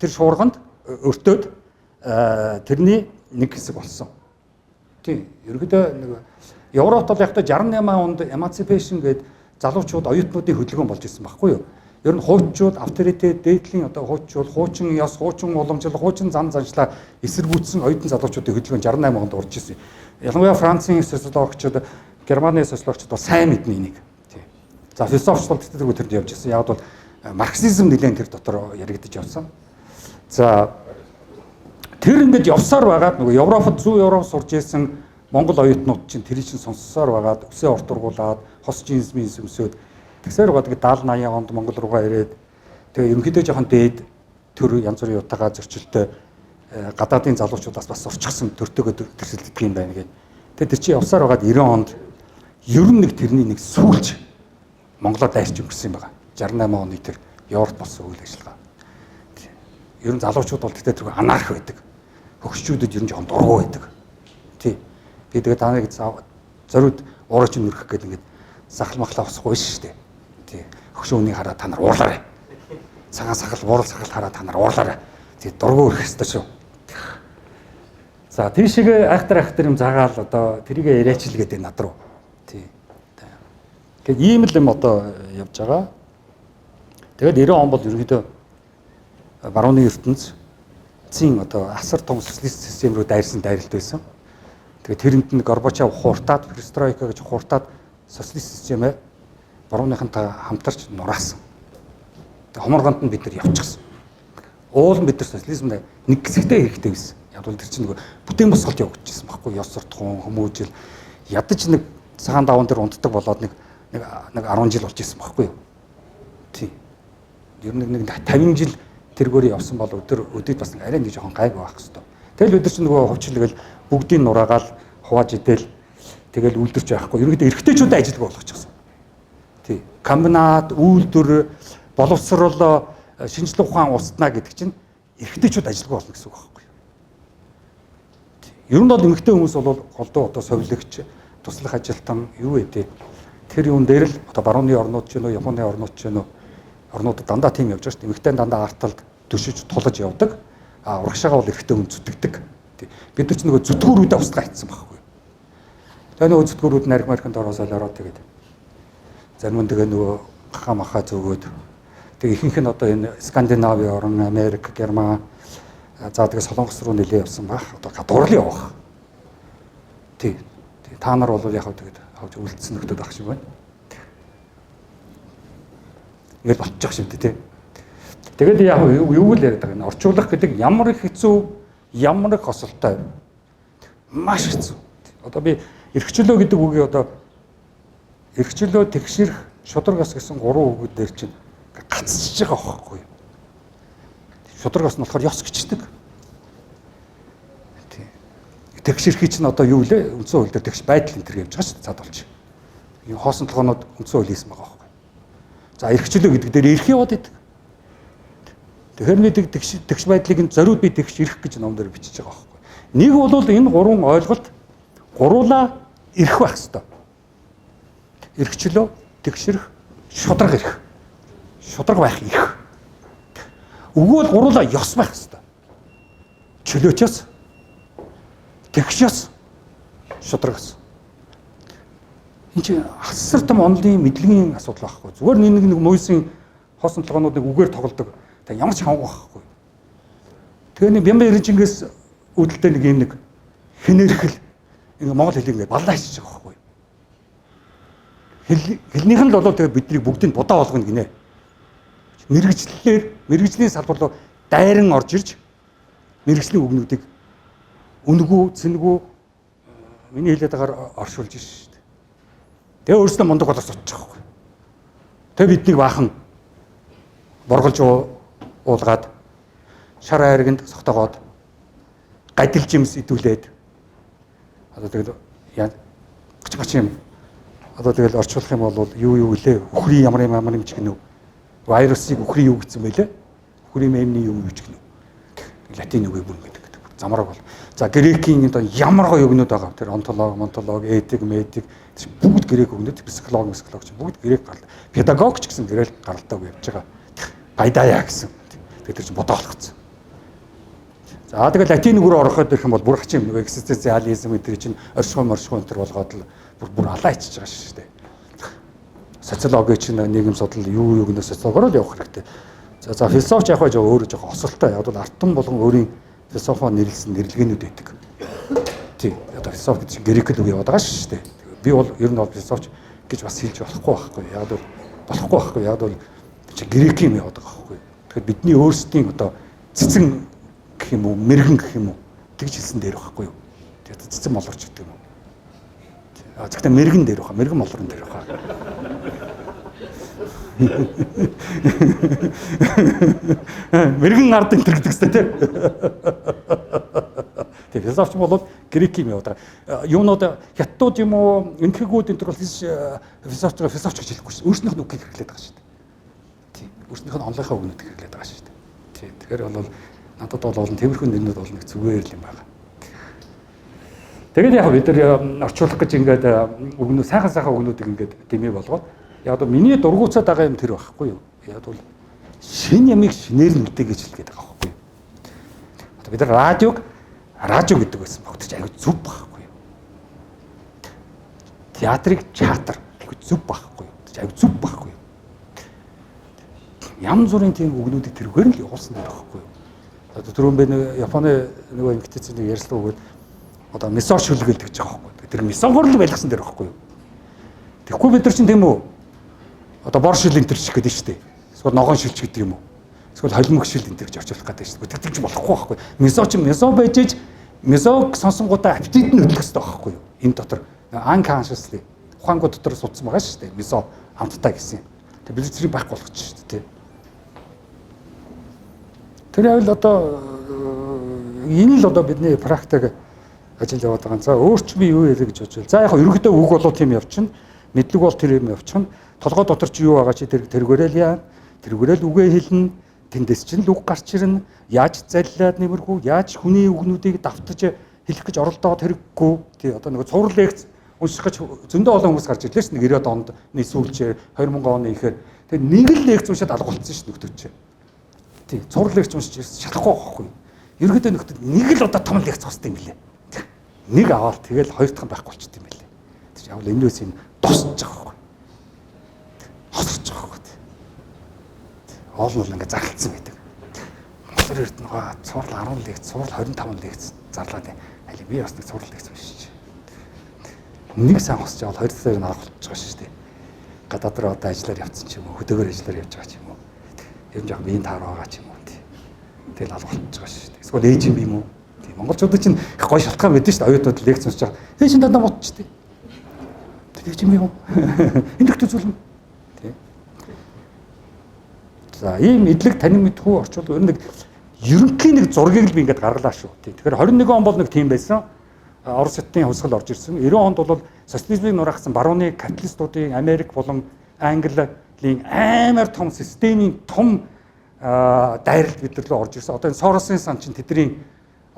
тэр шуурганд өртөөд тэрний нэг хэсэг болсон. Тийм. Ерөнхийдөө нэг Европт бол яг та 68 онд emancipation гэдэг залуучууд оюутнуудын хөдөлгөөн болж исэн байхгүй юу? Ер нь хууччууд авторитет дээдлийн одоо хууччууд хуучин ёс, хуучин уламжлал, хуучин зан заншлаа эсэргүүцсэн оюутан залуучуудын хөдөлгөөн 68 онд урж исэн. Ялангуяа Францын социологчид, Германы социологчид бол сайн мэднэ энийг. Тийм. За философч бол тэр тэрд явж исэн. Яг бол марксизм нэлээд тэр дотор яригдаж явсан. За тэр ингээд явсаар байгаад нөгөө Европод зүүн Европ сурж исэн Монгол оюутнууд чинь тэрийг чинь сонссоор байгаад өсөө ортургуулад хос жинс минс өмсөөд тэгсээр байгаа. Тэгээд 70 80 онд Монгол руугаа ирээд тэгээ ерөнхийдөө жоохон дээд төр янз бүрийн утагаа зөрчилтэй гадаадын залуучуудаас бас сурчсан төртөөгөө төрсөлддөг юм байна гэдэг. Тэгээд тэр чинь явсаар байгаад 90 онд ер нь нэг тэрний нэг сүүлч Монголоор дайрч өнгөрсөн юм байна. 68 оны тэр Европт болсон үйл ажиллагаа. Ер нь залуучууд бол тэгтээ тэргүй анарх байдаг. Хөгшчүүдэд ер нь жоохон дургу байдаг. Тий. Би тэгээ та нарыг зориуд уураж нүрэх гэдэг ингээд сахал махлаа босхгүй шүү дээ. Тий. Хөгшин үнийг хараад та нар уурлаарай. Цагаан сахал, буурал сахал хараад та нар уурлаарай. Тий, дургу өрөх ёстой шүү. За тийшээ айхтар юм загаал одоо тэрийгэ яриач л гэдэг над руу. Тий. Тэгэхээр ийм л юм одоо явж байгаа. Тэгээд 90 он бол ерөнхийдөө барууны ертөнц цийн одоо асар том социалист систем рүү дайрсан дайралт байсан. Тэгээ тэрэнд нь Горбачев хууртаад, перестройка гэж хууртаад социалист системээ бурууныхантай хамтарч нураасан. Тэгээ хоморгонд нь бид нар явчихсан. Уул нь бид нар социализмд нэг хэсэгтээ хэрэгтэй байсан. Яг бол тэр чинь нөгөө бүтээн босголт явагдчихсан байхгүй, ёс суртахуун, хүмүүжил ядаж нэг цагаан даван дээр унтдаг болоод нэг нэг 10 жил болж исэн байхгүй юу? Тийм. Ер нь нэг 50 жил тэргээр явсан бол өдөр өдөд бас нэг арай нэг жоохон гайгүй байх хэвээр. Тэгэл бид нар чинь нөгөө хувьчлал бүгдийг нураагаал хувааж идэл тэгэл үйлдвэрч байхгүй. Ерөнхийдөө эрэгтэйчүүдэд ажилгүй болгочихсон. Тий. Комбинат, үйлдвэр, боловсрол, шинжлэх ухаан устнаа гэдэг чинь эрэгтэйчүүд ажилгүй болно гэсэн үг байхгүй юу? Ер нь бол эмэгтэй хүмүүс бол голдуу одоо совилогч, туслах ажилтан юу вэ тий. Тэр юун дээр л одоо барууны орнууд ч юм уу, Японы орнууд ч юм уу, орнуудад дандаа тийм явж байгаа шүү дээ. Эмэгтэй дандаа арталд төшөж тулаж явдаг. А урагшаага бол эрэгтэй хүн зүтгэдэг. Бид нар ч нөгөө зүтгүүрүүдээ устгаа хийсэн байхгүй юу? Тэгээ нөгөө зүтгүүрүүд нарих мархинд ороо солиороо тэгээд зарим нь тэгээ нөгөө гаха маха зөөгөөд тэгээ ихэнх нь одоо энэ Скандинави орн, Америк, Герман, за тэгээ Солонгос руу нэлээ явсан байх. Одоо гадуур л явах. Тий. Та нар бол яг тэгээд авч үлдсэн нөхдүүд байх шиг байна. Ингээд болчих шиг дээ, тий. Тэгээд яг юу л яриад байгаа юм. Орчуулах гэдэг ямар их хэцүү, ямар их осолтой. Маш хэцүү. Одоо би эрхчлөө гэдэг үгийг одоо эрхчлөө, тэгшэрх, шударга ус гэсэн гурван үгүүд дээр чинь гацчихж байгаа байхгүй юу? Шударга ус нь болохоор ёс гिचдэг. Тий. Тэгшэрхий чинь одоо юу лээ? Үндсэн хууль дээр тэгш байдал энэ төр явж байгаа шүү дээ, цаад болж. Энэ хоосон толгоонууд үндсэн хууль хийсэн байгаа байхгүй. За эрхчлөө гэдэг дээр эрх яваад идэг. Тэгэхээр нэг тэгш байдлыг нь зориуд би тэгш эрх гэж ном дээр бичиж байгаа байхгүй. Нэг бол энэ гурван ойлголт гуруулаа эрх байх хэвээр. Эрхчлөө, тэгшэрх, шударга эрх. Шударга байх эрх. Өгөөл гуруулаа ёс байх хэвээр. Чөлөөчөөс, тэгшээс, шударгаас. Энд чинь асар том онлын мэдлэгийн асуудал байхгүй. Зүгээр нэг нэг мойсын хоосон толгоонуудыг үгээр тоглодог. Тэг ямар ч хамаагүй байхгүй. Тэгээ нэг Бямба Эренчингээс үүдэлтэй нэг юм нэг хинэрхэл ингээ монгол хэлийг ингээ баллаа хийчих байгаа байхгүй. Хэлнийх нь л болоо тэгээ биднийг бүгдийг будаа болгоно гинэ. Мэргэжлэлээр мэргэжлийн салбар руу дайран орж ирж мэргэжлийн үгнүүдийг үнэгүй, цэнгүй миний хэлээд байгаагаар оршуулж шээ. Тэгээ өөрсдөө мундаг болоо сутчих байхгүй. Тэгээ биднийг баахан борголж уулгаад шар айрганд согтоогоод гадил жимс идүүлээд одоо тэгэл гач гач юм одоо тэгэл орчуулах юм бол юу лээ, үхрийн ямар юм ямар юм ч гэнэ, вирусыг үхрийн юу гэсэн бэлээ, үхрийн мемний юу юу ч гэнэ, латин үгийг бүр гэдэг замраг бол. За грекийн одоо ямар гоё өгнөд байгаа. Тэр онтолог, монтолог, этик, метик бүгд грек өгнөд, психолог, психолог ч бүгд грек гарал. Педагог ч гэсэн грек гаралтай үг явж байгаа. Пайдая гэсэн. Тэгээд тэр чинь бодоо болгоцсон. За тэгэл латин үг рүү ороход ирэх юм бол бүр хачин нөгөө экзистенциализм гэдэг чинь оршихуй моршихуй энэ төр болгоод л бүр алаа ичиж байгаа шүү дээ. Социологи чинь нийгэм судлал юу юу гэнэ социологоор л явах хэрэгтэй. За философч яг хаа өөрөө жоохон осолтой. Яг бол артан болгон өөрийн философо нэрлсэн нэрлэгээнүүд байдаг. Тийм. Одоо философи гэдэг чинь грек л үг яваад байгаа шүү дээ. Би бол ер нь бол философч гэж бас хэлж болохгүй байхгүй. Яг бол болохгүй байхгүй. Яг бол чи грек юм яваад байгаа байхгүй. Тэгэхээр бидний өөрсдийн одоо цэцэн гэх юм уу, мэрэгэн гэх юм уу тэгж хэлсэн дээр байхгүй юу? Тэгээд цэцэн молорч гэдэг юм уу? А тэгтээ мэрэгэн дээр баха, мэрэгэн молорн дээр баха. Мэрэгэн ард энэ гэдэг зү тэ. Тэгээ философч бол грек юм яваад байгаа. Юунууд хятадууд юм уу, энэхгүүд энэ төр бол философч гэж хэлэхгүй шүү. Өөрснийх нь үгийг хэрэглээд байгаа шүү дээ. Тийм. Өөрснийх нь онлынхаа үгнүүдийг хэрэглээд байгаа шүү дээ. Тийм. Тэгэхээр бол надад бол олон тиймэрхүү нэрнүүд бол нэг зүгээр л юм байна. Тэгээд яг бид нар орчуулах гэж ингээд үгнүүд сайхан сайхан үгнүүдийг ингээд дэмий болгоод яг одоо миний дургуутсаад байгаа юм тэр байхгүй юу? Яг бол шинэ ямыг шинээр нь үлдээ гэж хэлгээд байгаа байхгүй юу? Одоо бид нар радиог радио гэдэг байсан баг. Тэр чинь аягүй зөв байхгүй юу? Театрыг театр аягүй зөв байхгүй юу? Тэр чинь аягүй зөв байхгүй юу? Янз бүрийн тийм үгнүүдийг тэрүүгээр нь л явуулсан гэдэг байхгүй юу? Одоо түрүүн би нэг Японы нөгөө эмэгтэйчийн нэг ярьслага өгөөд Одоо мисо шүлгэлдэг гэж байгаа байхгүй. Тэр мисогоор л байлгасан дээр байхгүй юу? Тэгэхгүй бид нар чинь тийм үү? Одоо бор шил энэ төр шиг гэдэг нь шүү дээ. Эсвэл ногоон шилч гэдэг юм уу? Эсвэл холимог шил энэ төр гэж орчуулах гэдэг шүү дээ. Тэгж болохгүй байхгүй. Мисо чинь мисо байж иж мисог сонсонгуудаа аппетит нь хөдлөх хэрэгтэй байхгүй юу? Энэ дотор unconsciously ухаангүй дотор суудсан байгаа шүү дээ. Мисо амттай гэсэн юм. Тэг бид тэрийг байхгүй болгочих шүү дээ. Тэр явал одоо энэ л одоо бидний практик ажил яваад байгаа. За өөр чи би юу яриа гэж бодож байна. За яг ерөнхийдөө үг болоо тийм явчихна. Мэдлэг бол тэр юм явчихна. Толгой дотор чи юу байгаа чи тэр тэргээрээ л яа. Тэргээрээ л үгээ хэлнэ. Тэндээс чинь л үг гарч ирнэ. Яаж заллаад нэмэрхүү, яаж хүний үгнүүдийг давтаж хэлэх гэж оролдоод хэрэггүй. Тий одоо нэг цуврал лекц унших гэж зөндөө олон хүмүүс гарч ирлээ ш. Нэг 90-ад онд нэг сүүлчээр 2000 оны ихээр тэгээ нэг л лекц уншаад алга болцсон ш нөхдөө чи. Тий цуврал лекц уншиж шалахгүй байхгүй. Ерөнхийдөө нөхдөө нэг л удаа том лекц сонсд юм билээ. Нэг аваад тэгэл хоёр дахь нь байхгүй болчихд юм билээ. Тэг яг л энэс юм дусч байгаа байхгүй. Хосорч байгаа байхгүй. Оол нь ингээ зарлцсан байдаг. Монгол эрдэнэ цуврал 10 лекц, цуврал 25 лекц зарлаад аль би бас нэг цуврал лекц уншиж. Нэг сан хосч явал хоёр дахь нь арга болчихж байгаа шүү дээ. Гадаад руу одоо ажиллаар явцсан ч юм уу, хөдөөгөр ажиллаар явж байгаа ч юм уу. Ер нь жоох биеийн таар байгаа ч юм уу. Тэгэл алга болчихж байгаа шүү дээ. Эсвэл ээж юм би юм уу? Тийм монголчуудын чинь их гоё шалтгаан байдаг шүү дээ. Оюутнууд лекц уншиж байгаа. Ээж нь дандаа мутчихдээ. Тэр ээж юм юм. Энэ их зүйлм. Тийм. За ийм мэдлэг танин мэдхүү орчуул ер нь нэг ерөнхий нэг зургийг л би ингээд гаргалаа шүү. Тийм. Тэгэхээр 21 он бол нэг тийм байсан. Орос хотын хувьсгал орж ирсэн. 90 онд бол социализмыг нураахсан барууны капиталистуудын Америк болон Английн амар том системийн том дайралт бид нар рүү орж ирсэн. Одоо энэ Соросын сан чинь тэдний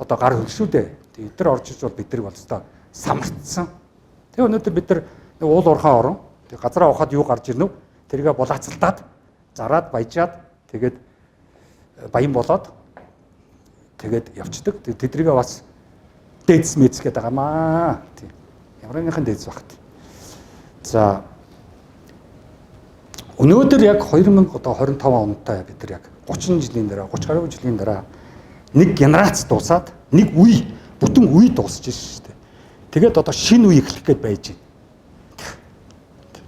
одоо гар хөл шүү дээ. Тэд нар орж иж бол бид нар бол өстой самартсан. Тэгээ өнөөдөр бид нар уул уурхай орон тэг газраа ухаад юу гарч ирнэ вэ? Тэргээ булаацалтаад зараад баяжаад тэгээд баян болоод тэгээд явцдаг. Тэдрийгээ бас дээдс мэц гэдэг байгаа маа. Тийм. Ямар нэгэн дээдс багт. За өнөөдөр яг 2025 онтой бид нар яг 30 жилийн дараа 30 гаруй жилийн дараа нэг генерац дуусаад нэг үе бүтэн үе дуусч шүү дээ. Тэгээд одоо шинэ үе эхлэх гээд байж байна.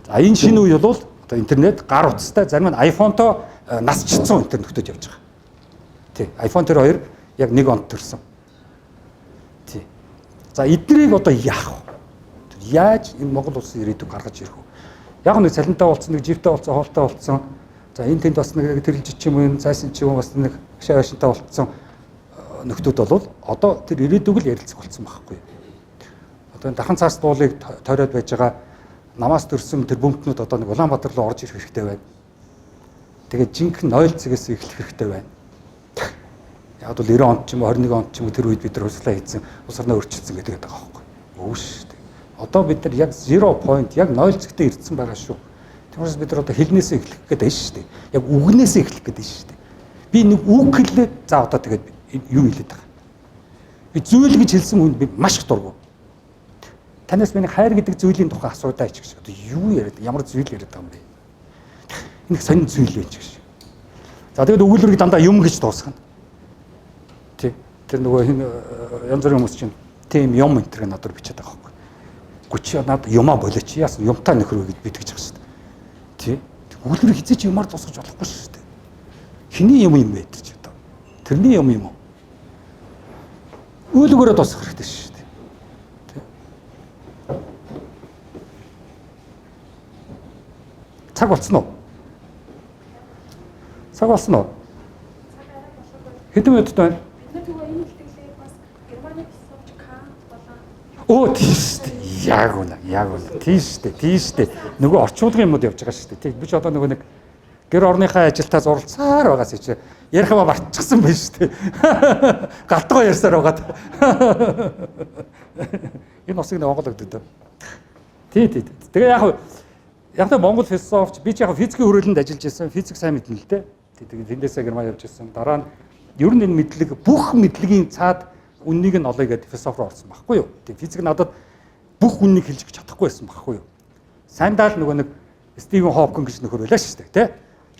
За энэ шинэ үе бол одоо интернет гар утастай зарим нь iPhone-то насчдсан интернет нөхдөд явж байгаа. Тий. iPhone тэр хоёр яг нэг онд төрсөн. Тий. За эднийг одоо яах вэ? Яаж энэ Монгол улсын ирээдүйг гаргаж ирэх вэ? Яг нэг цалинтай болцсон, нэг живтэй болцсон, хоолтой болцсон. За энэ тэнд бас нэг тэрэлж ч юм уу, зайсан ч юм уу бас нэг шаа ашинтай болцсон нөхдүүд бол одоо тэр ирээдүг л ярилцах болсон байхгүй. Одоо энэ дахан цаас дуулыг тойроод байж байгаа намаас төрсэн тэр бөмтнүүд одоо нэг Улаанбаатар руу орж ирэх хэрэгтэй байна. Тэгээд жинхэнэ 0 цэгээс эхлэх хэрэгтэй байна. Яг бол 90 онд ч юм уу 21 онд ч юм уу тэр үед бид нар хувьсгалаа хийсэн, улс орноо өөрчилсөн гэдэг байгаа байхгүй. Өвш шүү дээ. Одоо бид нар яг 0 point яг 0 цэгтээ ирсэн байгаа шүү. Тиймээс бид нар одоо хэлнээсээ эхлэх гэдэг нь шүү дээ. Яг үгнээсээ эхлэх гэдэг нь шүү дээ. Би нэг үг хэллээ. За одоо тэгээд юу хэлээд байгаа. Би зүйл гэж хэлсэн хүнд би маш их дургу. Танаас миний хайр гэдэг зүйлийн тухай асуудаа ч гэж. Одоо юу яриад ямар зүйл яриад байгаа юм бэ? Энэ их сонин зүйл байх ч гэж. За тэгээд өгүүлбэрийг дандаа юм гэж дуусгана. Тий. Тэр нөгөө хин янз бүрийн хүмүүс чинь тийм юм энэ төр надад бичээд байгаа байхгүй. Гү чи надад юмаа болооч яасан юмтай нөхөр гэж би тэгж байгаа шүү дээ. Тий. Өгүүлбэрийг хизээч юмар дуусгаж болохгүй шүү дээ. Хиний юм юм бэ тэр чи одоо. Тэрний юм юм уу? Өөлгөөрөө дуусгах хэрэгтэй шүү дээ. Тий. Цаг болцсон уу? Цаг болсон уу? Хэдэн минут байна? Бид нар энэ илтгэлийг бас Германы философч Кант болон Өө тийм шүү дээ. Яг үнэ, яг үнэ. Тийм шүү дээ, тийм шүү дээ. Нөгөө орчуулгын юмуд явж байгаа шүү дээ. Тийм би ч одоо нөгөө нэг гэр орныхаа ажилтаа зуралцаар байгаас чи ярих юм мартчихсан байх шүү дээ. Галтгоо ярьсаар байгаад. Энэ усыг нэг Монгол өгдөг дөө. Тий, тий. Тэгээ яг яг Монгол философч би ч яг физикийн хүрээлэнд ажиллаж байсан. Физик сайн мэднэ л дээ. Тий, тэгээ тэндээсээ Герман явж байсан. Дараа нь ер нь энэ мэдлэг бүх мэдлэгийн цаад үннийг нь олъё гэдэг философи руу орсон байхгүй юу? Тий, физик надад бүх үннийг хэлж өгч чадахгүй байсан байхгүй юу? Сайндаа л нөгөө нэг Стивен Хопкин гэж нөхөр байлаа шүү дээ, тий?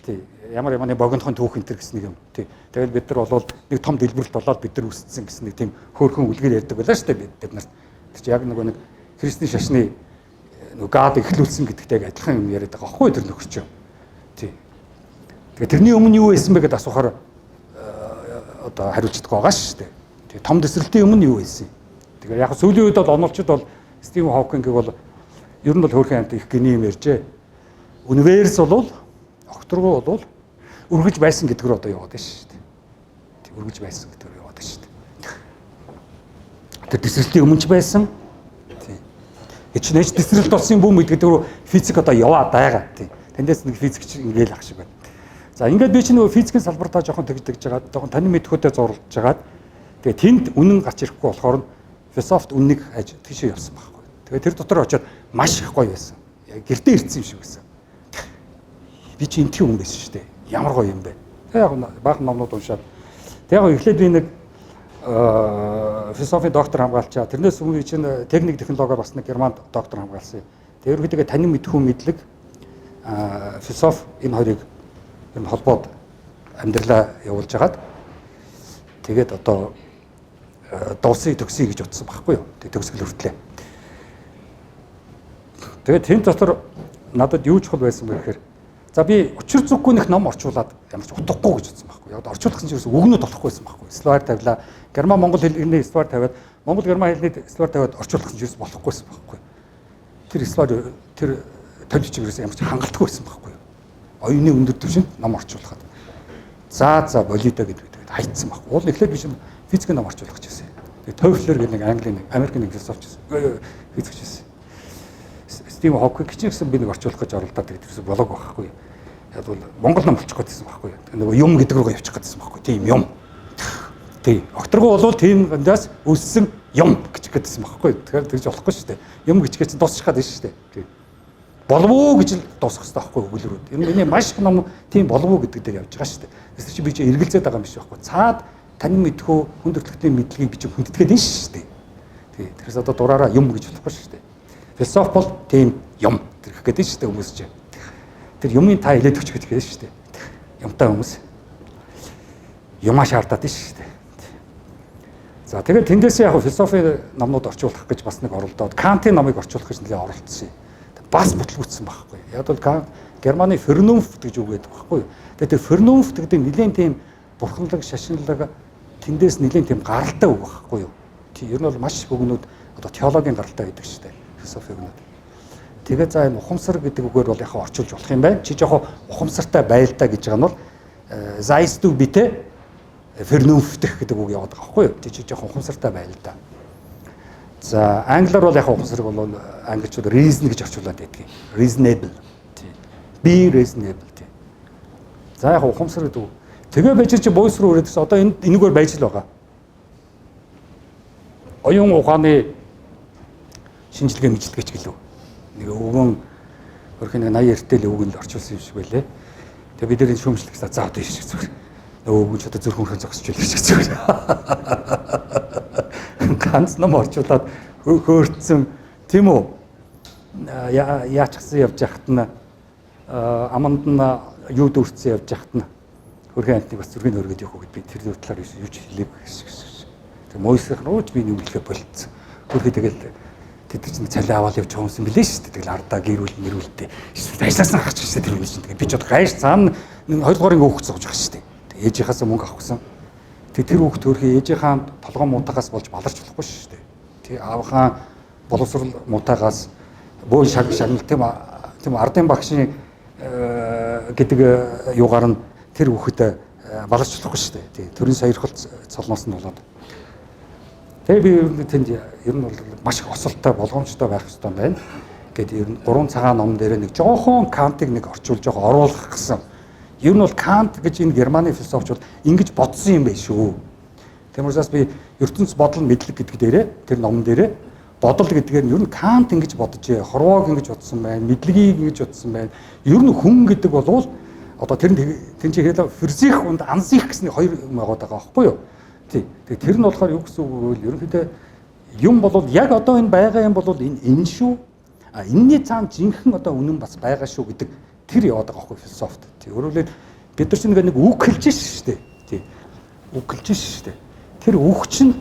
Тий, Ямар яманы богинохон түүх энэ төр гэсэн нэг юм. Тий. Тэгэл бид нар бол нэг том дэлбэрэлт болоод бид нар үсцсэн гэсэн нэг тийм хөөрхөн үлгэр ярьдаг байлаа шүү дээ бид нарт. Тэр чи яг нөгөө нэг христийн шашны нөгөө гад эхлүүлсэн гэдэгтэй яг адилхан юм яриад байгаа байхгүй тэр нөхөр чинь. Тий. Тэгээ тэрний өмнө юу байсан бэ гэдээ асуухаар одоо хариулж чадахгүй байгаа шүү дээ. Тэгээ том дэсрэлтийн өмнө юу байсан юм. Тэгээ яг сүүлийн үед бол онолчд бол Стивен Хокингийг бол ер нь бол хөөрхөн амьт их гений юм ярьжээ. Универс бол огторгоо бол үргэлж байсан гэдэг рүү одоо яваад байна шүү дээ. Тэг үргэлж байсан гэдэг рүү яваад байна шүү дээ. Тэр дэсрэлтийн өмнө ч байсан. Тий. Хичнээн ч дэсрэлт болсон юм бүү мэд гэдэг рүү физик одоо яваад байгаа. Тий. Тэндээс нэг физикч ингээл ах шиг байна. За ингээд би чинь нөгөө физикийн салбартаа жоохон тэгж тэгж жагаад жоохон танин мэдхүйтэй зурлаж жагаад тэгээ тэнд үнэн гарч ирэхгүй болохоор нь философт үннийг хайж тийшээ явсан байхгүй. Тэгээ тэр дотор очиод маш их гоё байсан. Яг гэртээ ирсэн юм шиг байсан. Би чи энтхийн хүн байсан шүү дээ. Ямар гоё юм бэ. Тэгээ яг баахан номнууд уншаад тэг яг эхлээд би нэг философи доктор хамгаалчаа. Тэрнээс өмнө чинь техник технологиор бас нэг германд доктор хамгаалсан. Тэгээ ерөнхийдөө танин мэдхүү мэдлэг философи энэ хоёрыг ер нь холбоод амьдралаа явуулж хагаад тэгээд одоо дуусыг төгсөе гэж утсан байхгүй юу. Тэгээд төгсгөл хүртлээ. Тэгээд тэн дотор надад юу чухал байсан бэ гэхээр за би учир зүггүй нэг ном орчуулад ямар ч утгагүй гэж утсан байхгүй. Яг орчуулах чинь ерөөсөө үгнүүд болохгүй байсан байхгүй. Словар тавилаа. Герман монгол хэлний словар тавиад монгол герман хэлний словар тавиад орчуулах чинь ерөөсөө болохгүй байсан байхгүй. Тэр словар тэр толь чиг ерөөсөө ямар ч хангалтгүй байсан байхгүй. Оюуны өндөр түвшинд ном орчуулахад. За болидо гэдэг тэгээд хайцсан байхгүй. Уул эхлээд би чинь физикийн ном орчуулах гэж байсан. Тэгээд Тофлер гэдэг нэг Английн нэг Америкийн нэг философч байсан. Физикч байсан. Стивен Хокинг ч гэсэн би нэг орчуулах гэж оролдоод тэгээд ерөөсөө болоог байхгүй. Яг бол монгол ном болчих гээд байсан байхгүй. Нөгөө юм гэдэг рүүгээ явчих гээд байсан байхгүй. Тийм юм. Тийм. Огторгоо бол тийм гандаас өссөн юм гэж гэдсэн байхгүй. Тэгэхээр тэгж болохгүй шүү дээ. Юм гэж чинь дуусчих гээд байна шүү дээ. Тийм. Болов уу гэж л дуусгах хэрэгтэй байхгүй өгүүлрүүд. Энэ миний маш их ном тийм болов уу гэдэг дээр явж байгаа шүү дээ. Эсвэл чи би чи эргэлзээд байгаа юм биш байхгүй. Цаад тань мэдхүү хүн төрөлхтний мэдлэгийг би чи хүндэтгээд байна шүү дээ. Тийм. Тэгэхээр одоо дураараа юм гэж болохгүй шүү дээ. Философи бол тийм юм тэрх гэдэг шүү дээ хүмүүс чи. Тэр юмын та хэлээд өгч гэдэг шүү дээ. Юмтай хүмүүс юмаа шаардаад байна шүү дээ. За тэгээд тэндээс яг философи номнууд орчуулах гэж бас нэг оролдоод Кантын номыг орчуулах гэж нэлээд оролдсон юм. Бас бүтлгүүцсэн байхгүй. Яг бол Кант Германы Vernunft гэж үг гэдэг байхгүй. Тэгээд тэр Vernunft гэдэг нэлээд тийм бурханлаг, шашинлаг тэндээс нэлээд тийм гаралтай үг байхгүй юу. Тийм ер нь бол маш их үгнүүд одоо теологийн гаралтай байдаг шүү дээ. Философи үгнүүд. Тэгээд за энэ ухамсар гэдэг үгээр бол яг орчуулж болох юм байна. Чи жоохон ухамсартай байл та гэж байгаа нь бол seist du bitte vernünftig гэдэг үг яваад байгаа байхгүй юу? Чи жоохон ухамсартай байл та. За англиар бол яг ухамсарыг бол англичууд reason гэж орчуулад байдаг. Reasonable. Be reasonable. За яг ухамсар гэдэг үг. Тэгээ байж чи буйс руу ирээд одоо энэ энэгээр байж л байгаа. Оюун ухааны шинжилгээ мэдлэгээч гэлөө. Нэг өвгөн хөрхийн нэг 80 эртэл өвгөн л орчуулсан юм шиг байлээ. Тэгээ бид нар энэ шүүмжлэх гэсэн за одоо ийш зүгээр. Нөгөө өвгөн ч одоо зүрх хөрхэн зогсож байлаа шиг зүгээр. Ганц ном орчуулад хөөрцөн тийм үү? Яачихсан явж яхад нь аманд нь юу дүүрсэн явж яхад нь хөрхэн амтныг бас зүрхийг өргөд явах гэд би тэр талаар юу ч хэлээгүй гэсэн. Тэг Мойсийнх руу ч би нүглэхэ болцсон. Хөрхи тэгэл тэд нар чинь цалин аваад явж байгаа юм билээ шүү дээ. Тэгэл ардаа гэрүүл мэрүүлтэй. Ажилласаа гарч ирсэн тэр үе чинь. Тэгээ би ч одоо гайш цаана 2 дугаар анги хөөх зогж байгаа шүү дээ. Тэг ээжийнхээс мөнгө авахсан. Тэг тэр хүүхд төрхи ээжийнхаа толгой муутагаас болж баларч болохгүй шүү дээ. Тэг аавынхаа боловсрол муутагаас бөөн шаг шагнал тийм ардын багшийн гэдэг юугаар нь тэр хүүхэд баларч болохгүй шүү дээ. Тэг төрийн сойрхол цолноос нь болоод. Тэгээ би тэнд ер нь бол маш их осолтой болгоомжтой байх хэрэгтэй байна. Гэт ер нь 3 цагаан ном дээр нэг жоохон Кантыг нэг орчуулж жоох оруулах гэсэн. Ер нь бол Кант гэж энэ Германы философч бол ингэж бодсон юм байна шүү. Тийм учраас би ертөнц бодол мэдлэг гэдэг дээрээ тэр номон дээрээ бодол гэдгээр нь ер нь Кант ингэж боджээ, Хорвоог ингэж бодсон байна, мэдлэгийг ингэж бодсон байна. Ер нь хүн гэдэг болвол одоо тэр нь чи хэлээ ферзих унд ансих гэсэн хоёр юм байгаа байхгүй юу? Тий. Тэгээ тэр нь болохоор юу гэсэн үг вэ? Ерөнхийдөө юм бол яг одоо энэ байгаа юм бол энэ энэ шүү. А энэний цаана жинхэнэ одоо үнэн бас байгаа шүү гэдэг тэр яваад байгаа байхгүй философт. Тий. Өөрөөр хэлбэл Бид нар чинь нэг үг хэлж шүү дээ. Тий. Үг хэлж шүү дээ. Тэр үг чинь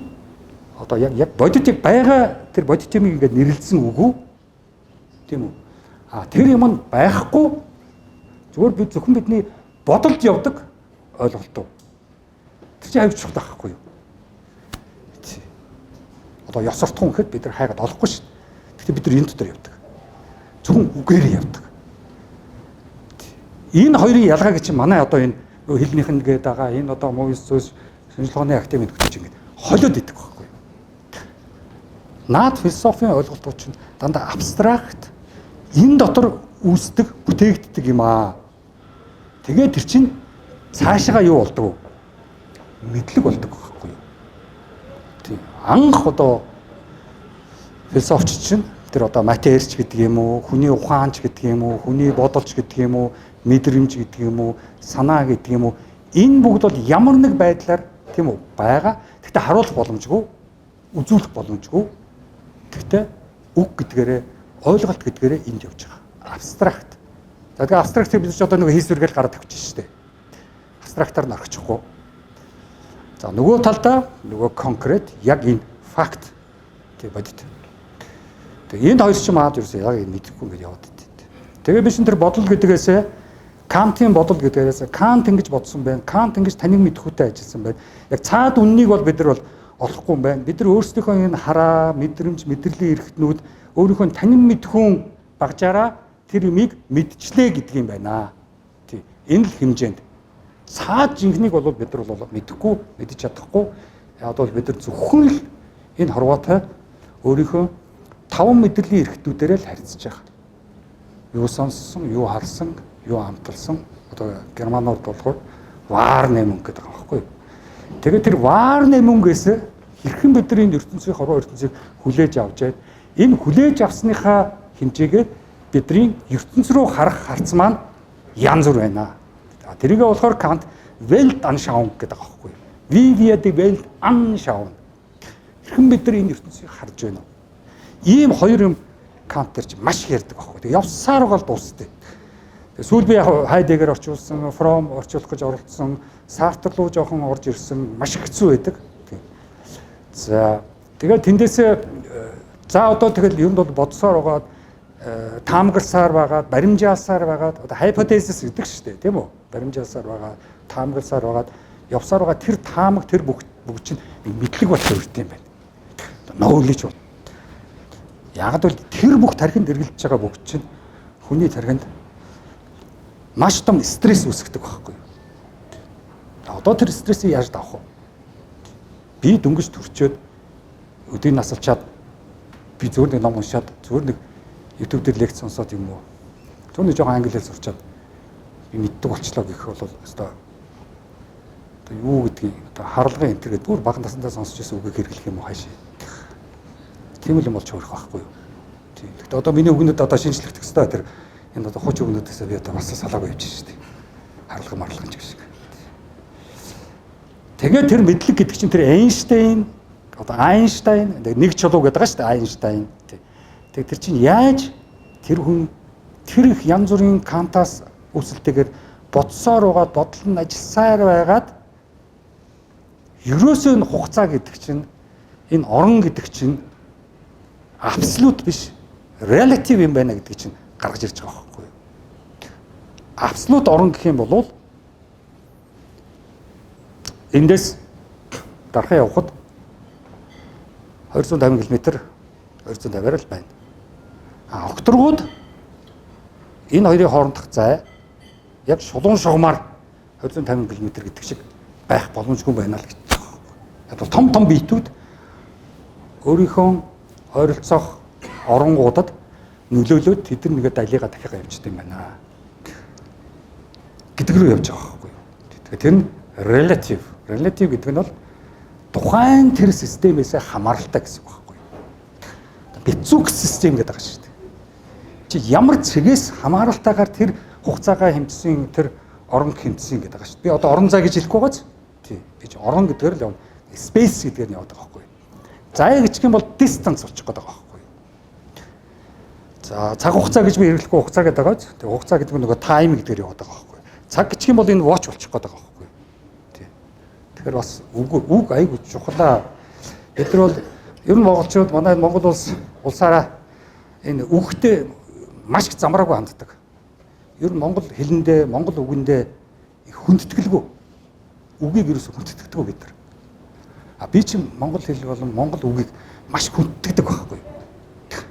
одоо яг бодит яг байгаа тэр бодит юмыг ингээд нэрлэсэн үг үү? Тийм үү? А тэр юм нь байхгүй, зүгээр би зөвхөн бидний бодолд явдаг ойлголт уу? Тэр чинь аюул чухал байхгүй юу? Тий. Одоо ёс суртахуун гэхэд бид нар хайгаад олохгүй шүү дээ. Гэхдээ бид нар энэ дотор явдаг. Зөвхөн үгээр явдаг. Энэ хоёрын ялгааг чинь манай одоо энэ хэлнийх нь гээд байгаа энэ одоо муу зүйлс шинжилгээний академид хөтөж ингээд холиод идэх байхгүй юу? Наад философийн ойлголтууд чинь дандаа абстракт, энэ дотор үүсдэг, бүтээгддэг юм аа. Тэгээд тэр чинь цаашаа юу болдог вэ? Мэдлэг болдог байхгүй юу? Тийм. Анх одоо философч чинь тэр одоо материч гэдэг юм уу, хүний ухаанч гэдэг юм уу, хүний бодолч гэдэг юм уу, мэдрэмж гэдэг юм уу, санаа гэдэг юм уу, энэ бүгд бол ямар нэг байдлаар, тийм үү, байгаа. Гэхдээ харуулах боломжгүй, үзүүлэх боломжгүй. Гэхдээ үг гэдгээрээ, ойлголт гэдгээрээ энд явж байгаа. Абстракт. За, тэгээ абстракт бид ч одоо нэг хийсвэргээл гараад тавьчих шүү дээ. Абстрактаар нь орчихгүй. За, нөгөө талдаа нөгөө конкрет, яг энэ факт, тий, бодит. Тэгээ энд хоёр чинь маад ерөөсөө яг мэдэхгүй ингээд яваад идэв. Тэгээ би шин тэр бодол гэдгээсээ, Кантын бодол гэдгээрээс, Кант ингэж бодсон байна. Кант ингэж таныг мэдэхүйтэй ажилласан байна. Яг цаад үннийг бол бид нар бол олохгүй юм байна. Бид нар өөрсдийнхөө энэ хараа, мэдрэмж, мэдрэлийн эрхтнүүд, өөрийнхөө танин мэдэхүүн багжаараа тэр юмыг мэдчлээ гэдэг юм байна. Тий. Энэ л хэмжээнд. Цаад жинхнийг бол бид нар бол мэдэхгүй, мэдэж чадахгүй. Яг бол бид нар зөвхөн л энэ хорвоотой өөрийнхөө таван мэдрэлийн эрхтнүүдээрээ л харьцаж байгаа. Юу сонссон, юу харсан, юу амталсан, одоо германууд болохоор Wahrnehmung гэдэг байгаа байхгүй юу. Тэгээд тэр Wahrnehmung-ээс хэрхэн бидний ертөнцийн, хорвоо ертөнцийг хүлээж авч яад, энэ хүлээж авсныхаа хэмжээгээр бидний ертөнц рүү харах харц маань янз бүр байна. Тэрийгээ болохоор Кант Weltanschauung гэдэг байгаа байхгүй юу. Wie wir die Welt anschauen. Хэрхэн бид нар энэ ертөнцийг харж байна вэ? Ийм хоёр юм Кант тэр чинь маш их ярьдаг байхгүй. Тэгээ явсаар гол дуусдаг. Сүүл би яг Хайдеггер орчуулсан, Фром орчуулах гэж оролдсон, Сартр руу жоохон орж ирсэн, маш хэцүү байдаг. За, тэгээд тэндээсээ за одоо тэгэл ер нь бол бодсоор байгаад, таамагласаар байгаад, баримжаалсаар байгаад, одоо hypothesis гэдэг шүү дээ, тийм үү? Баримжаалсаар байгаад, таамагласаар байгаад, явсаар байгаа тэр таамаг, тэр бүх бүгд чинь мэдлэг болох өрт юм байна. Knowledge бол. Яг бол тэр бүх тархинд эргэлдэж байгаа бүгд чинь хүний тархинд маш том стресс үүсгэдэг байхгүй юу? Одоо тэр стрессийг яаж давах вэ? Би дөнгөж төрчөөд өдийг насалчаад, би зүгээр нэг ном уншаад, зүгээр нэг YouTube дээр лекц сонсоод юм уу? Зүгээр нэг жоохон англи хэл сурчаад би мэддэг болчлоо гэх бол өстой одоо юу гэдгийг, одоо харлагын энэ гэдэг бүр бага насндаа сонсч ирсэн үгийг хэрэглэх юм уу хаашаа. Тийм л юм болж хөөрөх байхгүй юу? Тийм. Гэхдээ одоо миний үгнүүд одоо шинжлэхдэх хэвээр тэр энэ одоо хууч үгнүүдээсээ би одоо бас салаагүй явж шүү дээ. Харлага марлага ч гэх шиг. Тэгээд тэр мэдлэг гэдэг чинь тэр Эйнштейн, одоо Айнштайн нэг чулуу гэдэг байгаа шүү дээ, Айнштайн. Тэгээд тэр чинь яаж тэр хүн тэр их янз бүрийн Кантаас үүсэлтэйгээр бодсоор байгаад, бодол нь ажилласаар байгаад, ерөөсөө энэ хугацаа гэдэг чинь, энэ орон гэдэг чинь абсолют биш, relative юм байна гэдэг чинь гаргаж ирж байгаа байхгүй юу? Абсолют орон гэх юм бол эндээс дарахын явхад 250 км 250-аар л байна. А огторгууд энэ хоёрын хоорондох зай яг шулуун шугамаар 250 км гэдэг шиг байх боломжгүй байна л гэж байгаа. Яг бол том том биетүүд өөрийнхөө ойролцоох оронгуудад нөлөөлөөд тэд нар нэгэ далига дахиад явчихд юм байна гэдэг рүү явж байгаа байхгүй юу. Тэгэхээр тэр нь relative. Relative гэдэг нь бол тухайн тэр системээс хамааралтай гэсэн үг байхгүй юу. Bezug систем гэдэг байгаа шүү дээ. Чи ямар цэгээс хамааралтайгаар тэр хугацаагаа хэмжсэн, тэр орон хэмжсэн гэдэг байгаа шүү дээ. Би одоо орон зай гэж хэлэхгүй байгааз. Тий. Би чи орон гэдгээр л явна. Space гэдгээр нь яваад байгаа байхгүй юу. Зай гэж юм бол distance болчих гээд байгаа байхгүй юу. За, цаг хугацаа гэж би хэрэглэхгүй, хугацаа гэдэг байгаа. Тэгээ хугацаа гэдэг нь нөгөө time гэдгээр яваад байгаа байхгүй юу. Цаг гिचх юм бол энэ watch болчих гээд байгаа байхгүй юу? Тий. Тэгэхээр бас үг айгүй чухлаа. Бид нар бол ер нь монголчууд, манай Монгол улс улсаараа энэ үгтэй маш их замраагүй ханддаг. Ер нь монгол хэлэндээ, монгол үгэндээ их хүндэтгэлгүй. Үгийг ерөөсө хүндэтгдэггүй бид нар. А би чинь монгол хэл болон монгол үгийг маш хүндэтгдэг байхгүй юу?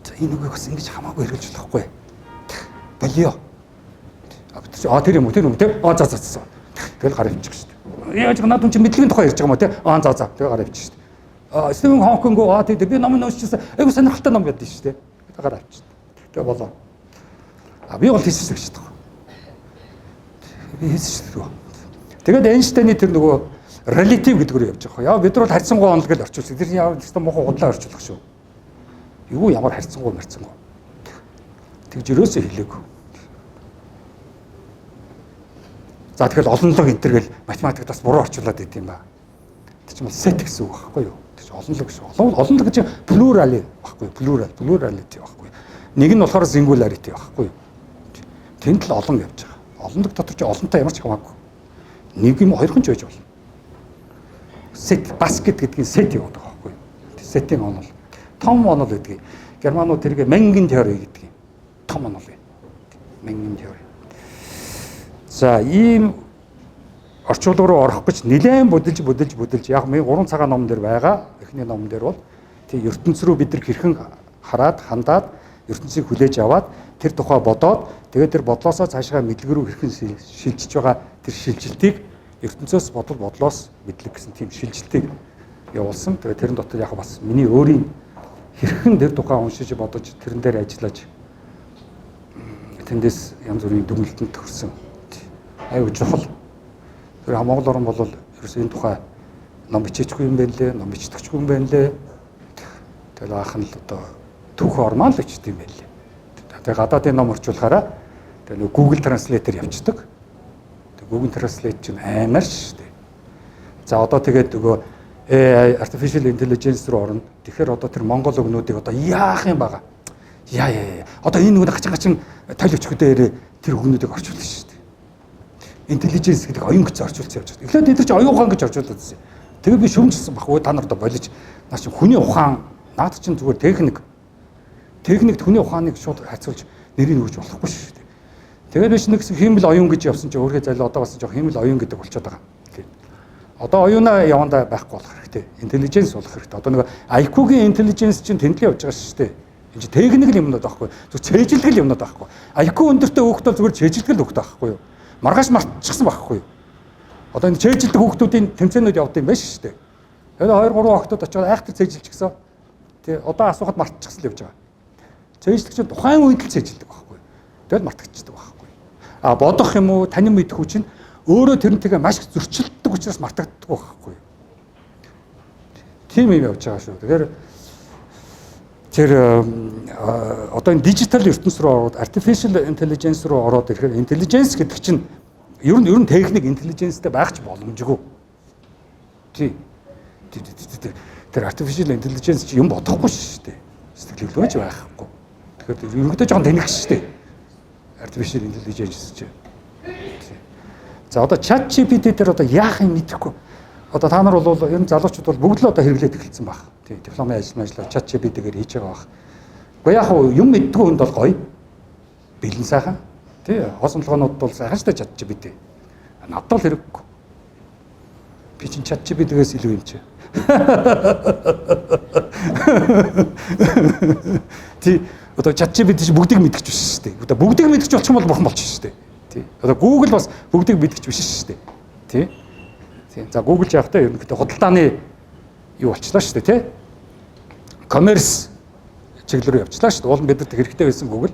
За, энэ үгийг бас ингэж хамаагүй хэрэглэж болохгүй. Болио. А, тэр юм уу, тэр юм те? А, за за за. Тэгэл гараа ивчих шүү дээ. Яаж надад чинь мэдлэгийн тухай ярьж байгаа юм уу те? А, за за. Тэгээ гараа ивчих шүү дээ. А, Стивен Хокинг, а, тий, би ном уншчихсан. Айгу сонирхолтой ном байдаг шүү дээ. Тэгээ гараа ивчих. Тэгээ болоо. А, би бол хийсэн гэж байна. Би хийсэн шүү дээ. Тэгээд Эйнштейний тэр нөгөө relative гэдэг рүү явж байгаа. Яа, бид нар бол харьцангуй онол гэж орчуулсан. Тэр яа гэсэн муухай худлаа орчуулах шүү. Юу ямар харьцангуй марцангуй. Тэгж ерөөсөө хэлээгүй. За, тэгэхээр олонлог энэ төр гэл математикт бас буруу орчуулад идэм юм ба. Тэр чинь бол set гэсэн үг байхгүй юу? Тэр чинь олонлог шүү. Олонлог гэж plural байхгүй юу? Plural, plurality байхгүй юу? Нэг нь болохоор singularity байхгүй юу? Тэнд л олон явж байгаа. Олонлог дотор чи олонтой ямар ч хамаагүй. Нэг юм хоёрхан ч байж болно. Set, basket гэдгийг set яваад байгаа байхгүй юу? Set-ийн онол. Том онол гэдгийг. Германууд тэрийг Mengentheorie гэдэг юм. Том онол. Mengentheorie. За, ийм орчуулга руу орох гэж нэлээд будилж будилж будилж, яг ми 3 цагаан ном дээр байгаа. Эхний номон дээр бол тий ертөнц рүү бид нар хэрхэн хараад хандаад, ертөнцийг хүлээж аваад, тэр тухай бодоод, тэгээд тэр бодлоосоо цаашгаа мэдлэг рүү хэрхэн шилжиж байгаа тэр шилжилтийг ертөнцөөс бодол, бодлоос мэдлэг гэсэн тийм шилжилтийг явуулсан. Тэгээд тэрэн дотор яг бас миний өөрийн хэрхэн тэр тухай уншиж, бодож, тэрэн дээр ажиллаж, тэндээс янз бүрийн дүгнэлтэнд төрсөн. Аюу чухал. Тэр Монгол орн бол ерөөсөө энэ тухай ном бичээчгүй юм байна лээ, ном бичдэгчгүй юм байна лээ. Тэгэл аах нь л одоо түүх ормоо л бичдэг юм байна лээ. Тэгээ гадаадын ном орчуулахаараа тэгээ нөгөө Google Translate-ээр явцдаг. Тэгээ Google Translate чинь аймар шүү дээ. За, одоо тэгээд нөгөө AI, artificial intelligence руу орно. Тэгэхээр одоо тэр монгол үгнүүдийг одоо яах юм байгаа? Яа яа яа. Одоо энэ нөгөө хачин хачин толь өчгөдөр тэр үгнүүдийг орчуулна шүү дээ. Intelligence гэдэг оюун гэж орчуулсан явж байгаа. Эхлээд эдгээр чинь оюун ухаан гэж орчуулдаг байсан. Тэгээ би шүмжсэн баг. Та нар одоо болж наа чинь хүний ухаан, наад чинь зүгээр техник. Техникт хүний ухааныг шууд харьцуулж нэрийг өгч болохгүй шүү дээ. Тэгээд биш нэг хиймэл оюун гэж явсан чинь өөрхөө зайлаа одоо бас жоох хиймэл оюун гэдэг болчиход байгаа. Одоо оюунаа явандаа байхгүй болох хэрэгтэй. Intelligence болох хэрэгтэй. Одоо нэг IQ-гийн intelligence чинь тэнд л явж байгаа шүү дээ. Энэ чинь техник юмнууд байхгүй. Зүгээр цээжилдэг юмнууд байхгүй. IQ өндөртэй хүүхэд бол зүгээр цээжилдэг хүүхэд байхгүй юу? Маргааш мартчихсан байхгүй юу? Одоо энэ цээжилдэг хүүхдүүдийн тэмцээнүүд явд юм байна шүү дээ. Тэгээд 2 3 охтод очиод айхтар цээжилчихсэн. Тэ, одоо асуухад мартчихсан л явж байгаа. Цээжлэх чинь тухайн үед л цээжилдэг байхгүй. Тэгэл мартагдчихдаг байхгүй. А бодох юм уу, танин мэдэх үү чинь өөрөө тэрнтэйгээ маш их зөрчилддөг учраас мартагддаг байхгүй. Тийм юм явж байгаа шүү. Тэгэхээр тэр одоо энэ дижитал ертөнц рүү ороод, artificial intelligence руу ороод ирэхээр intelligence гэдэг чинь ер нь техник intelligence тэй байх ч боломжгүй. Тий. Тэр artificial intelligence чи юм бодохгүй шүү дээ. Сэтгэл хөдлөж байхгүй. Тэгэхээр ерөнхийдөө жоохон тэнэг шүү дээ. Artificial intelligence чи. За, одоо Chat GPT дээр одоо яах юм мэдэхгүй. Одоо та нар бол ер нь залуучууд бол бүгд л одоо хэрэглээд эхэлсэн баг. Тий, дипломын ажил ажиллаа Chat GPT-гээр хийж байгаа баг. Гэхдээ яг хуу юм мэддэггүй хүнд бол гоё. Бэлэн сайхан. Тий, хоос онцлогоонууд бол сайхан шүү дээ Chat GPT. Надад бол хэрэггүй. Би чинь Chat GPT-гээс илүү юм чи. Тий, одоо Chat GPT чи бүгдийг мэдгэж биш шүү дээ. Одоо бүгдийг мэдгэж болчих юм бол бурхан болчих шүү дээ. Тий. Одоо Google бас бүгдийг мэдгэж биш шүү дээ. Тий. Тий. За, Google ч яг та ерөнхийдөө худалдааны юу болчлаа шүү дээ, тий. Commerce чиглэл рүү явчлаа шүү дээ. Уул нь бидэрт хэрэгтэй байсан Google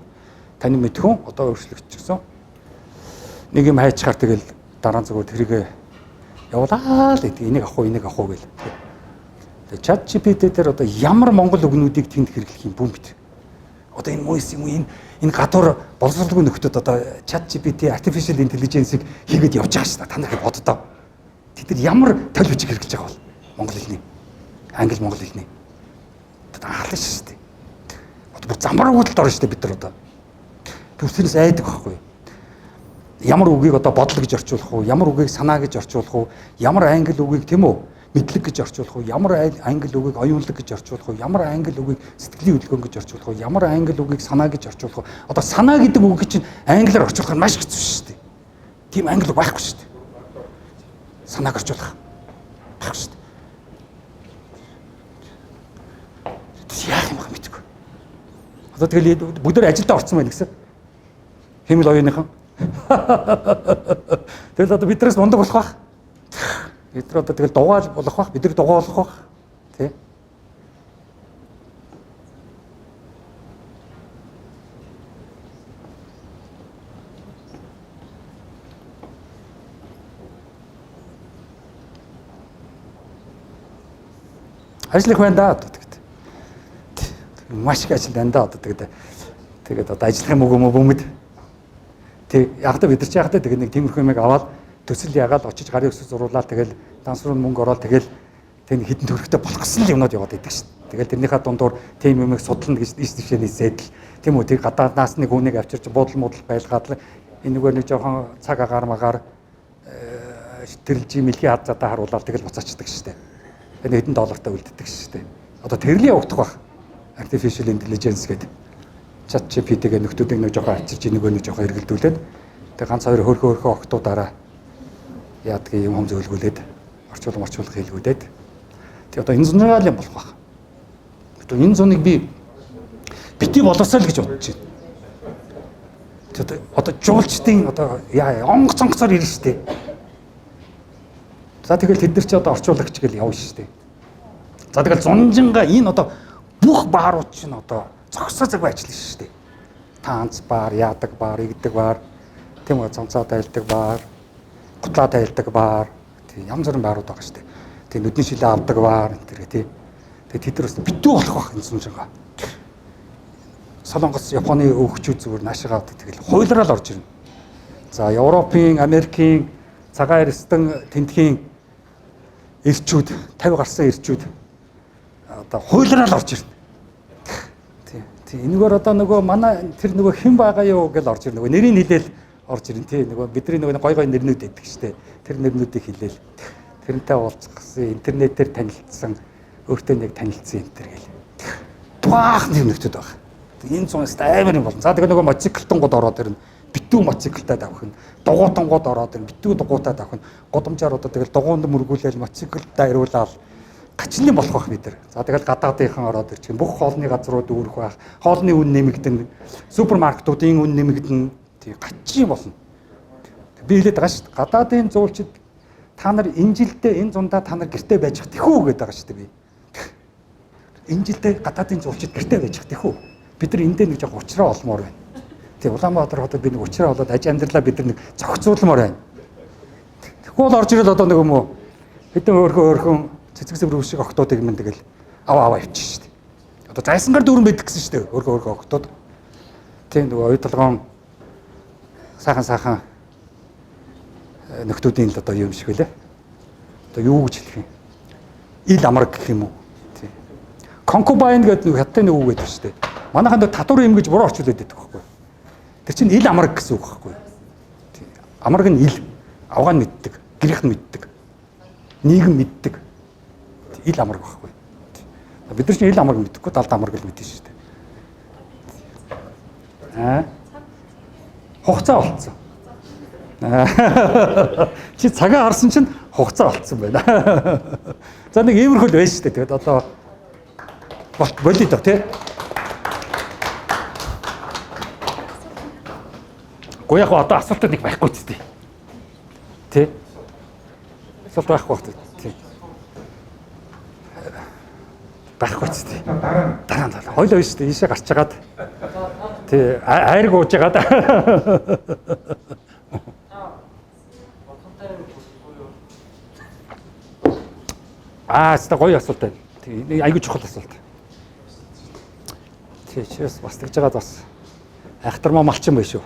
таны мэдхүн одоо өөрчлөгдчихсөн. Нэг юм хайчаар тэгэл дараа нь зүгээр тэрийгэ явуулаа л гэдэг. Энийг авах уу, энийг авах уу гэл. Тэгээ Chat GPT дээр одоо ямар монгол үгнүүдийг тэнд хэрэглэх юм бүү мэд. Одоо энэ мөс юм уу, энэ гадуур боловсролгүй нөхдүүд одоо Chat GPT, artificial intelligence-ийг хийгээд явж байгаа шүү дээ. Та нар боддоо. Тэд нар ямар толь бичиг хэрэглэж байгаа бол монгол хэлний. Англи монгол хэлний. Одоо хаалаа шүү дээ. Одоо бүр замбаргуудалд орно шүү дээ бид нар одоо. Бүр тэрнээс айдаг байхгүй юу? Ямар үгийг одоо бодол гэж орчуулах уу? Ямар үгийг санаа гэж орчуулах уу? Ямар англи үгийг тийм үү? Мэдлэг гэж орчуулах уу? Ямар англи үгийг оюунлаг гэж орчуулах уу? Ямар англи үгийг сэтгэлийн хөдөлгөөн гэж орчуулах уу? Ямар англи үгийг санаа гэж орчуулах уу? Одоо санаа гэдэг үгийг чинь англиар орчуулах нь маш хэцүү шүү дээ. Тийм англи үг байхгүй шүү дээ. Санааг орчуулах байхгүй шүү дээ. Яах юм бэ мэдгүй. Одоо тэгэл бүгд ажилдаа орцсон байна гэсэн. Хэмэл оюуныхан. Тэгэл одоо биднээс мундаг болох байх. Бид нар одоо тэгэл дугаал болох байх. Бид нар дугаа болох байх. Тэ? Ажил их байна да одоо тэгэд. Маш их ажил байна да одоо тэгэд. Тэгээд одоо ажиллах юм уу юм бөмөд. Тэг яг та бид нар чи яг та тэгээд нэг тиймэрхүү юмыг аваад төсөл ягаал очиж гарын өсөж зуруулаад тэгэл данс руу мөнгө ороод тэгэл тэг хідэн төрхтэй болох гэсэн л юмнууд яваад идэг шин. Тэгэл тэрнийхээ дундуур тийм юмыг судлана гэж иш төвшээ нийсэд л тийм үү тэг гадааднаас нэг хүнийг авчирч буудал муудал байлгаад л энэ нөгөө нэг жоохон цаг агаар магаар тэрэлжийн мэлхийн хад задаа харуулаад тэгэл буцаачдаг штэ. Энэ хэдэн доллартай үлддэг штэ. Одоо тэрл явагдах бах. Artificial intelligence гэдэг chat GPT-гээ нөхдүүдийг нэг жоохон авчирч нөгөө нэг жоохон эргэлдүүлээд тэг ганц хоёр хөрхөө хөрхөө октоудаараа яадгийн юм хом зөөлгүүлээд орчуулга орчуулга хийлгүүлээд тэг одоо энэ зунраал юм болох байх. Одоо энэ зуныг би бити болоосоо л гэж бодож байна. Тэг одоо жуулчдын одоо яа онгоц онгоцоор ирнэ штэ. За тэгэл тэд нар чи одоо орчуулагч гэл явна штэ. За тэгэл зунжинга энэ одоо бүх баарууд чинь одоо зогсоо цаг ажиллана шүү дээ. Танц бар, яадаг бар, игдэг бар, тийм үү, цамцаа тайлдаг бар, гутлаа тайлдаг бар, тийм янз бүрийн барууд байгаа шүү дээ. Тийм нүдний шилээ авдаг бар энэ төр тий. Тэгээ тэд нар бас битүү болох байх энэ сүнжинга. Солонгос, Японы өвчүүд зүгээр наашигаа тэгэл хуйлраал орж ирнэ. За Европын, Америкийн цагаан арьстан тентхийн эрчүүд 50 гарсан эрчүүд одоо хуйлраал орж ирнэ. Тийм энэгээр одоо нөгөө манай тэр нөгөө хэн байгаа юу гэж орж ирнэ. Нөгөө нэрийг хэлээл орж ирнэ тий. Нөгөө бидний нөгөө гой гой нэрнүүд байдаг штэ. Тэр нэрнүүдийг хэлээл тэрнтэй уулзах гэсэн интернетээр танилцсан өөртөө нэг танилцсан энэ төр гэл. Баах нэг нөхдүүд байгаа. Энэ зунаас амар юм болно. За тэгээ нөгөө мотоциклтангууд ороод ирнэ. Битүү мотоциклтай давхина. Дугуйтангууд ороод ирнэ. Битүү дугуйтай давхина. Гудамжаар одоо тэгэл дугуунд мөргүүлээл мотоциклтай хариулаад гачлын болох байх бид нар. За тэгэл гадаадынхан ороод ирчих. Бүх хоолны газрууд үүрэх байх. Хоолны үн нэмэгдэн, супермаркетуудын үн нэмэгдэн. Тий гачин болно. Би хэлээд байгаа шүү дээ. Гадаадын зуулчид та нар энэ жилдээ энэ зундаа та нар гэртээ байж тэхүү гэдэг байгаа шүү дээ би. Энэ жилдээ гадаадын зуулчид гэртээ байж тэхүү. Бид нар эндээ нэг жоох уучраа олмоор байна. Тий Улаанбаатар хотод би нэг уучраа олоод аж амьдралаа бид нар нэг зохицуулмаар байна. Тэгэхгүй бол орж ирэл одоо нэг юм уу хэдэн өөрхөн өөрхөн цэцэг зэврэг шиг октоодыг минь тэгэл аваа аваа явчих шүү дээ. Одоо зайсангаар дүүрэн байдаг гэсэн шүү дээ. Өөрхөн өөрхөн октод. Тийм нөгөө оюу толгоон сайхан сайхан нөхдүүдийн л одоо юм шиг үлээ. Одоо юу гэж хэлэх юм? Ил амраг гэх юм уу? Тийм. Concubine гэдэг нэг хятадын нэг үг байдаг шүү дээ. Манайхан дээр татвар юм гэж буруу орчуулад байдаг байхгүй. Тэр чинь ил амраг гэсэн үг байхгүй. Тийм. Амраг нь ил, авгаа нь мэддэг, гэрийнх нь мэддэг. Нийгэм мэддэг. Ил амраг байхгүй. Бид нар чинь ил амраг мэдэхгүй, далд амраг л мэдэн шүү дээ. Аа. Хугацаа болцсон. Чи цагаа харсан чинь хугацаа болцсон байна. За нэг иймэрхүү л байж шүү дээ. Тэгээд одоо болио доо тий. Гоо яг одоо асуултад нэг байхгүй ч тий. Тий. Асуулт байхгүй байх тий. Байхгүй ч тий. Дараа нь хоёлоо биш үү ийшээ гарч агаад тий айрг ууж агаад Аа, хэвээ гоё асуулт байна. Тий, айгүй чухал асуулт. Тий, чээс бас тэгж байгаад бас айхтармаа малчин байна шүү.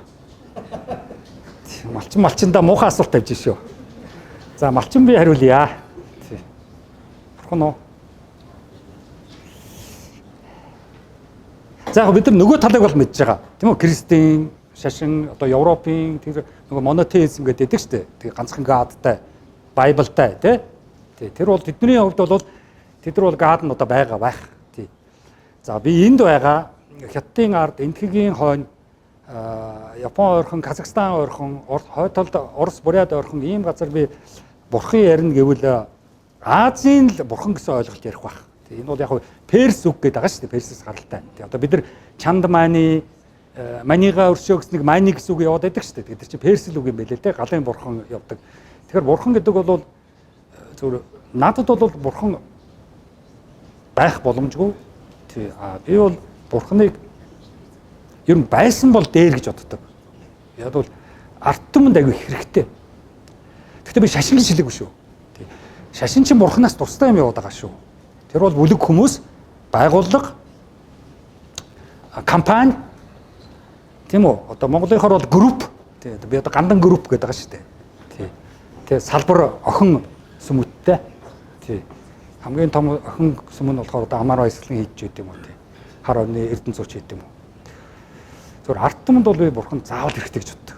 Тий, малчин малчиндаа муухай асуулт тавьж шүү. За, малчин би хариулъя. Тий. Бурхан уу? За яг бид нар нөгөө талыг бол мэдж байгаа. Тийм үү? Кристийн шашин одоо Европын тэр нөгөө монотеизм гэдэг шүү дээ. Тэр ганцхан гадтай, Библтай тий. Тий. Тэр бол тэдний хувьд бол тэд нар бол гад нь одоо байгаа байх. Тий. За би энд байгаа Хятадын ард, Энэтхэгийн хойно Япон ойрхон, Казахстан ойрхон, хойд талд Орос, Бурят ойрхон ийм газар би бурхан ярина гэвэл Азийн л бурхан гэсэн ойлголт ярих байх. Энэ бол яг Перс үг гэдэг байгаа шүү дээ. Персээс гаралтай. Тэг одоо бид нар чанд мани манига өршөө гэсэн нэг мани гэсэн үг яваад байдаг шүү дээ. Тэр чинь Перс л үг юм байлээ те. Галын бурхан явдаг. Тэгэхээр бурхан гэдэг бол зөвхөн надад бол бурхан байх боломжгүй. Тий. А би бол бурханыг ер нь байсан бол дээр гэж боддог. Яг бол ард түмэнд аягүй хэрэгтэй. Гэхдээ би шашин гэж хэлээгүй шүү. Тий. Шашин чинь бурханаас тустай юм яваад байгаа шүү. Тэр бол бүлэг хүмүүс, байгууллага, компани тийм үү? Одоо монголынхоор бол групп. Тий. Би одоо гандан групп гэдэг байгаа шүү дээ. Тий. Тэ салбар охин сүмөттэй. Тий. Хамгийн том охин сүм нь болохоор одоо амар баясгалан хийж байд юм уу тий. Хар орны эрдэнэ зурч хийд юм уу. Зөвхөн ард түмэнд бол би бурхан заавал хэрэгтэй гэж боддог.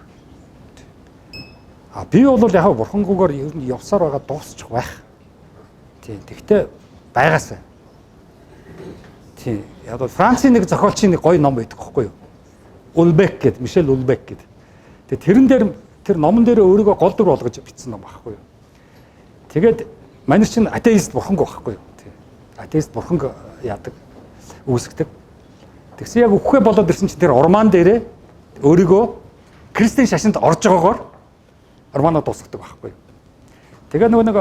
А би бол яг бурхангүйгээр ер нь явсаар байгаа дуусчих байх. Тийм. Тэгтээ байгаасай. Тийм. Яг бол Францын нэг зохиолчийн нэг гоё ном байдаг байхгүй юу? Улбек гэдэг, Мишель Улбек гэдэг. Тэгээ тэрэн дээр тэр номон дээр өөрийгөө гол дүр болгож бичсэн ном байхгүй юу? Тэгээд манайр чинь атеист бурхангүй байхгүй юу? Тийм. Атеист бурханг яадаг, үүсгдэг. Тэгсэн яг үххээ болоод ирсэн чинь тэр орман дээрээ өөрийгөө христийн шашинд орж байгаагаар орманоо дуусгадаг байхгүй юу? Тэгээ нөгөө нэг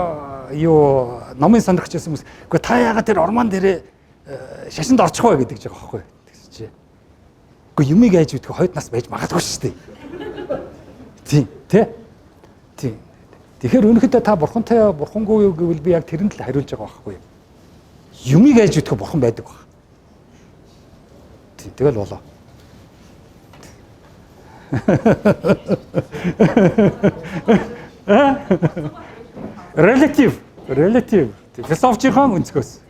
юу номын сонирхч байсан хүмүүс үгүй та яагаад тэр орман дээрээ шашинд орчих вэ гэдэг жиг байхгүй юу? Тэгсэн чи. Үгүй юмыг айж мэдэх хойд нас байж магадгүй шүү дээ. Тийм, тэ? Тийм. Тэгэхээр үнэхээр та бурхантай бурхангүй юу гэвэл би яг тэрэнд л хариулж байгаа байхгүй юу? Юмыг айж мэдэх бурхан байдаг баг. Тийм, тэгэл болоо. Relative, relative. Философчийн өнцгөөс.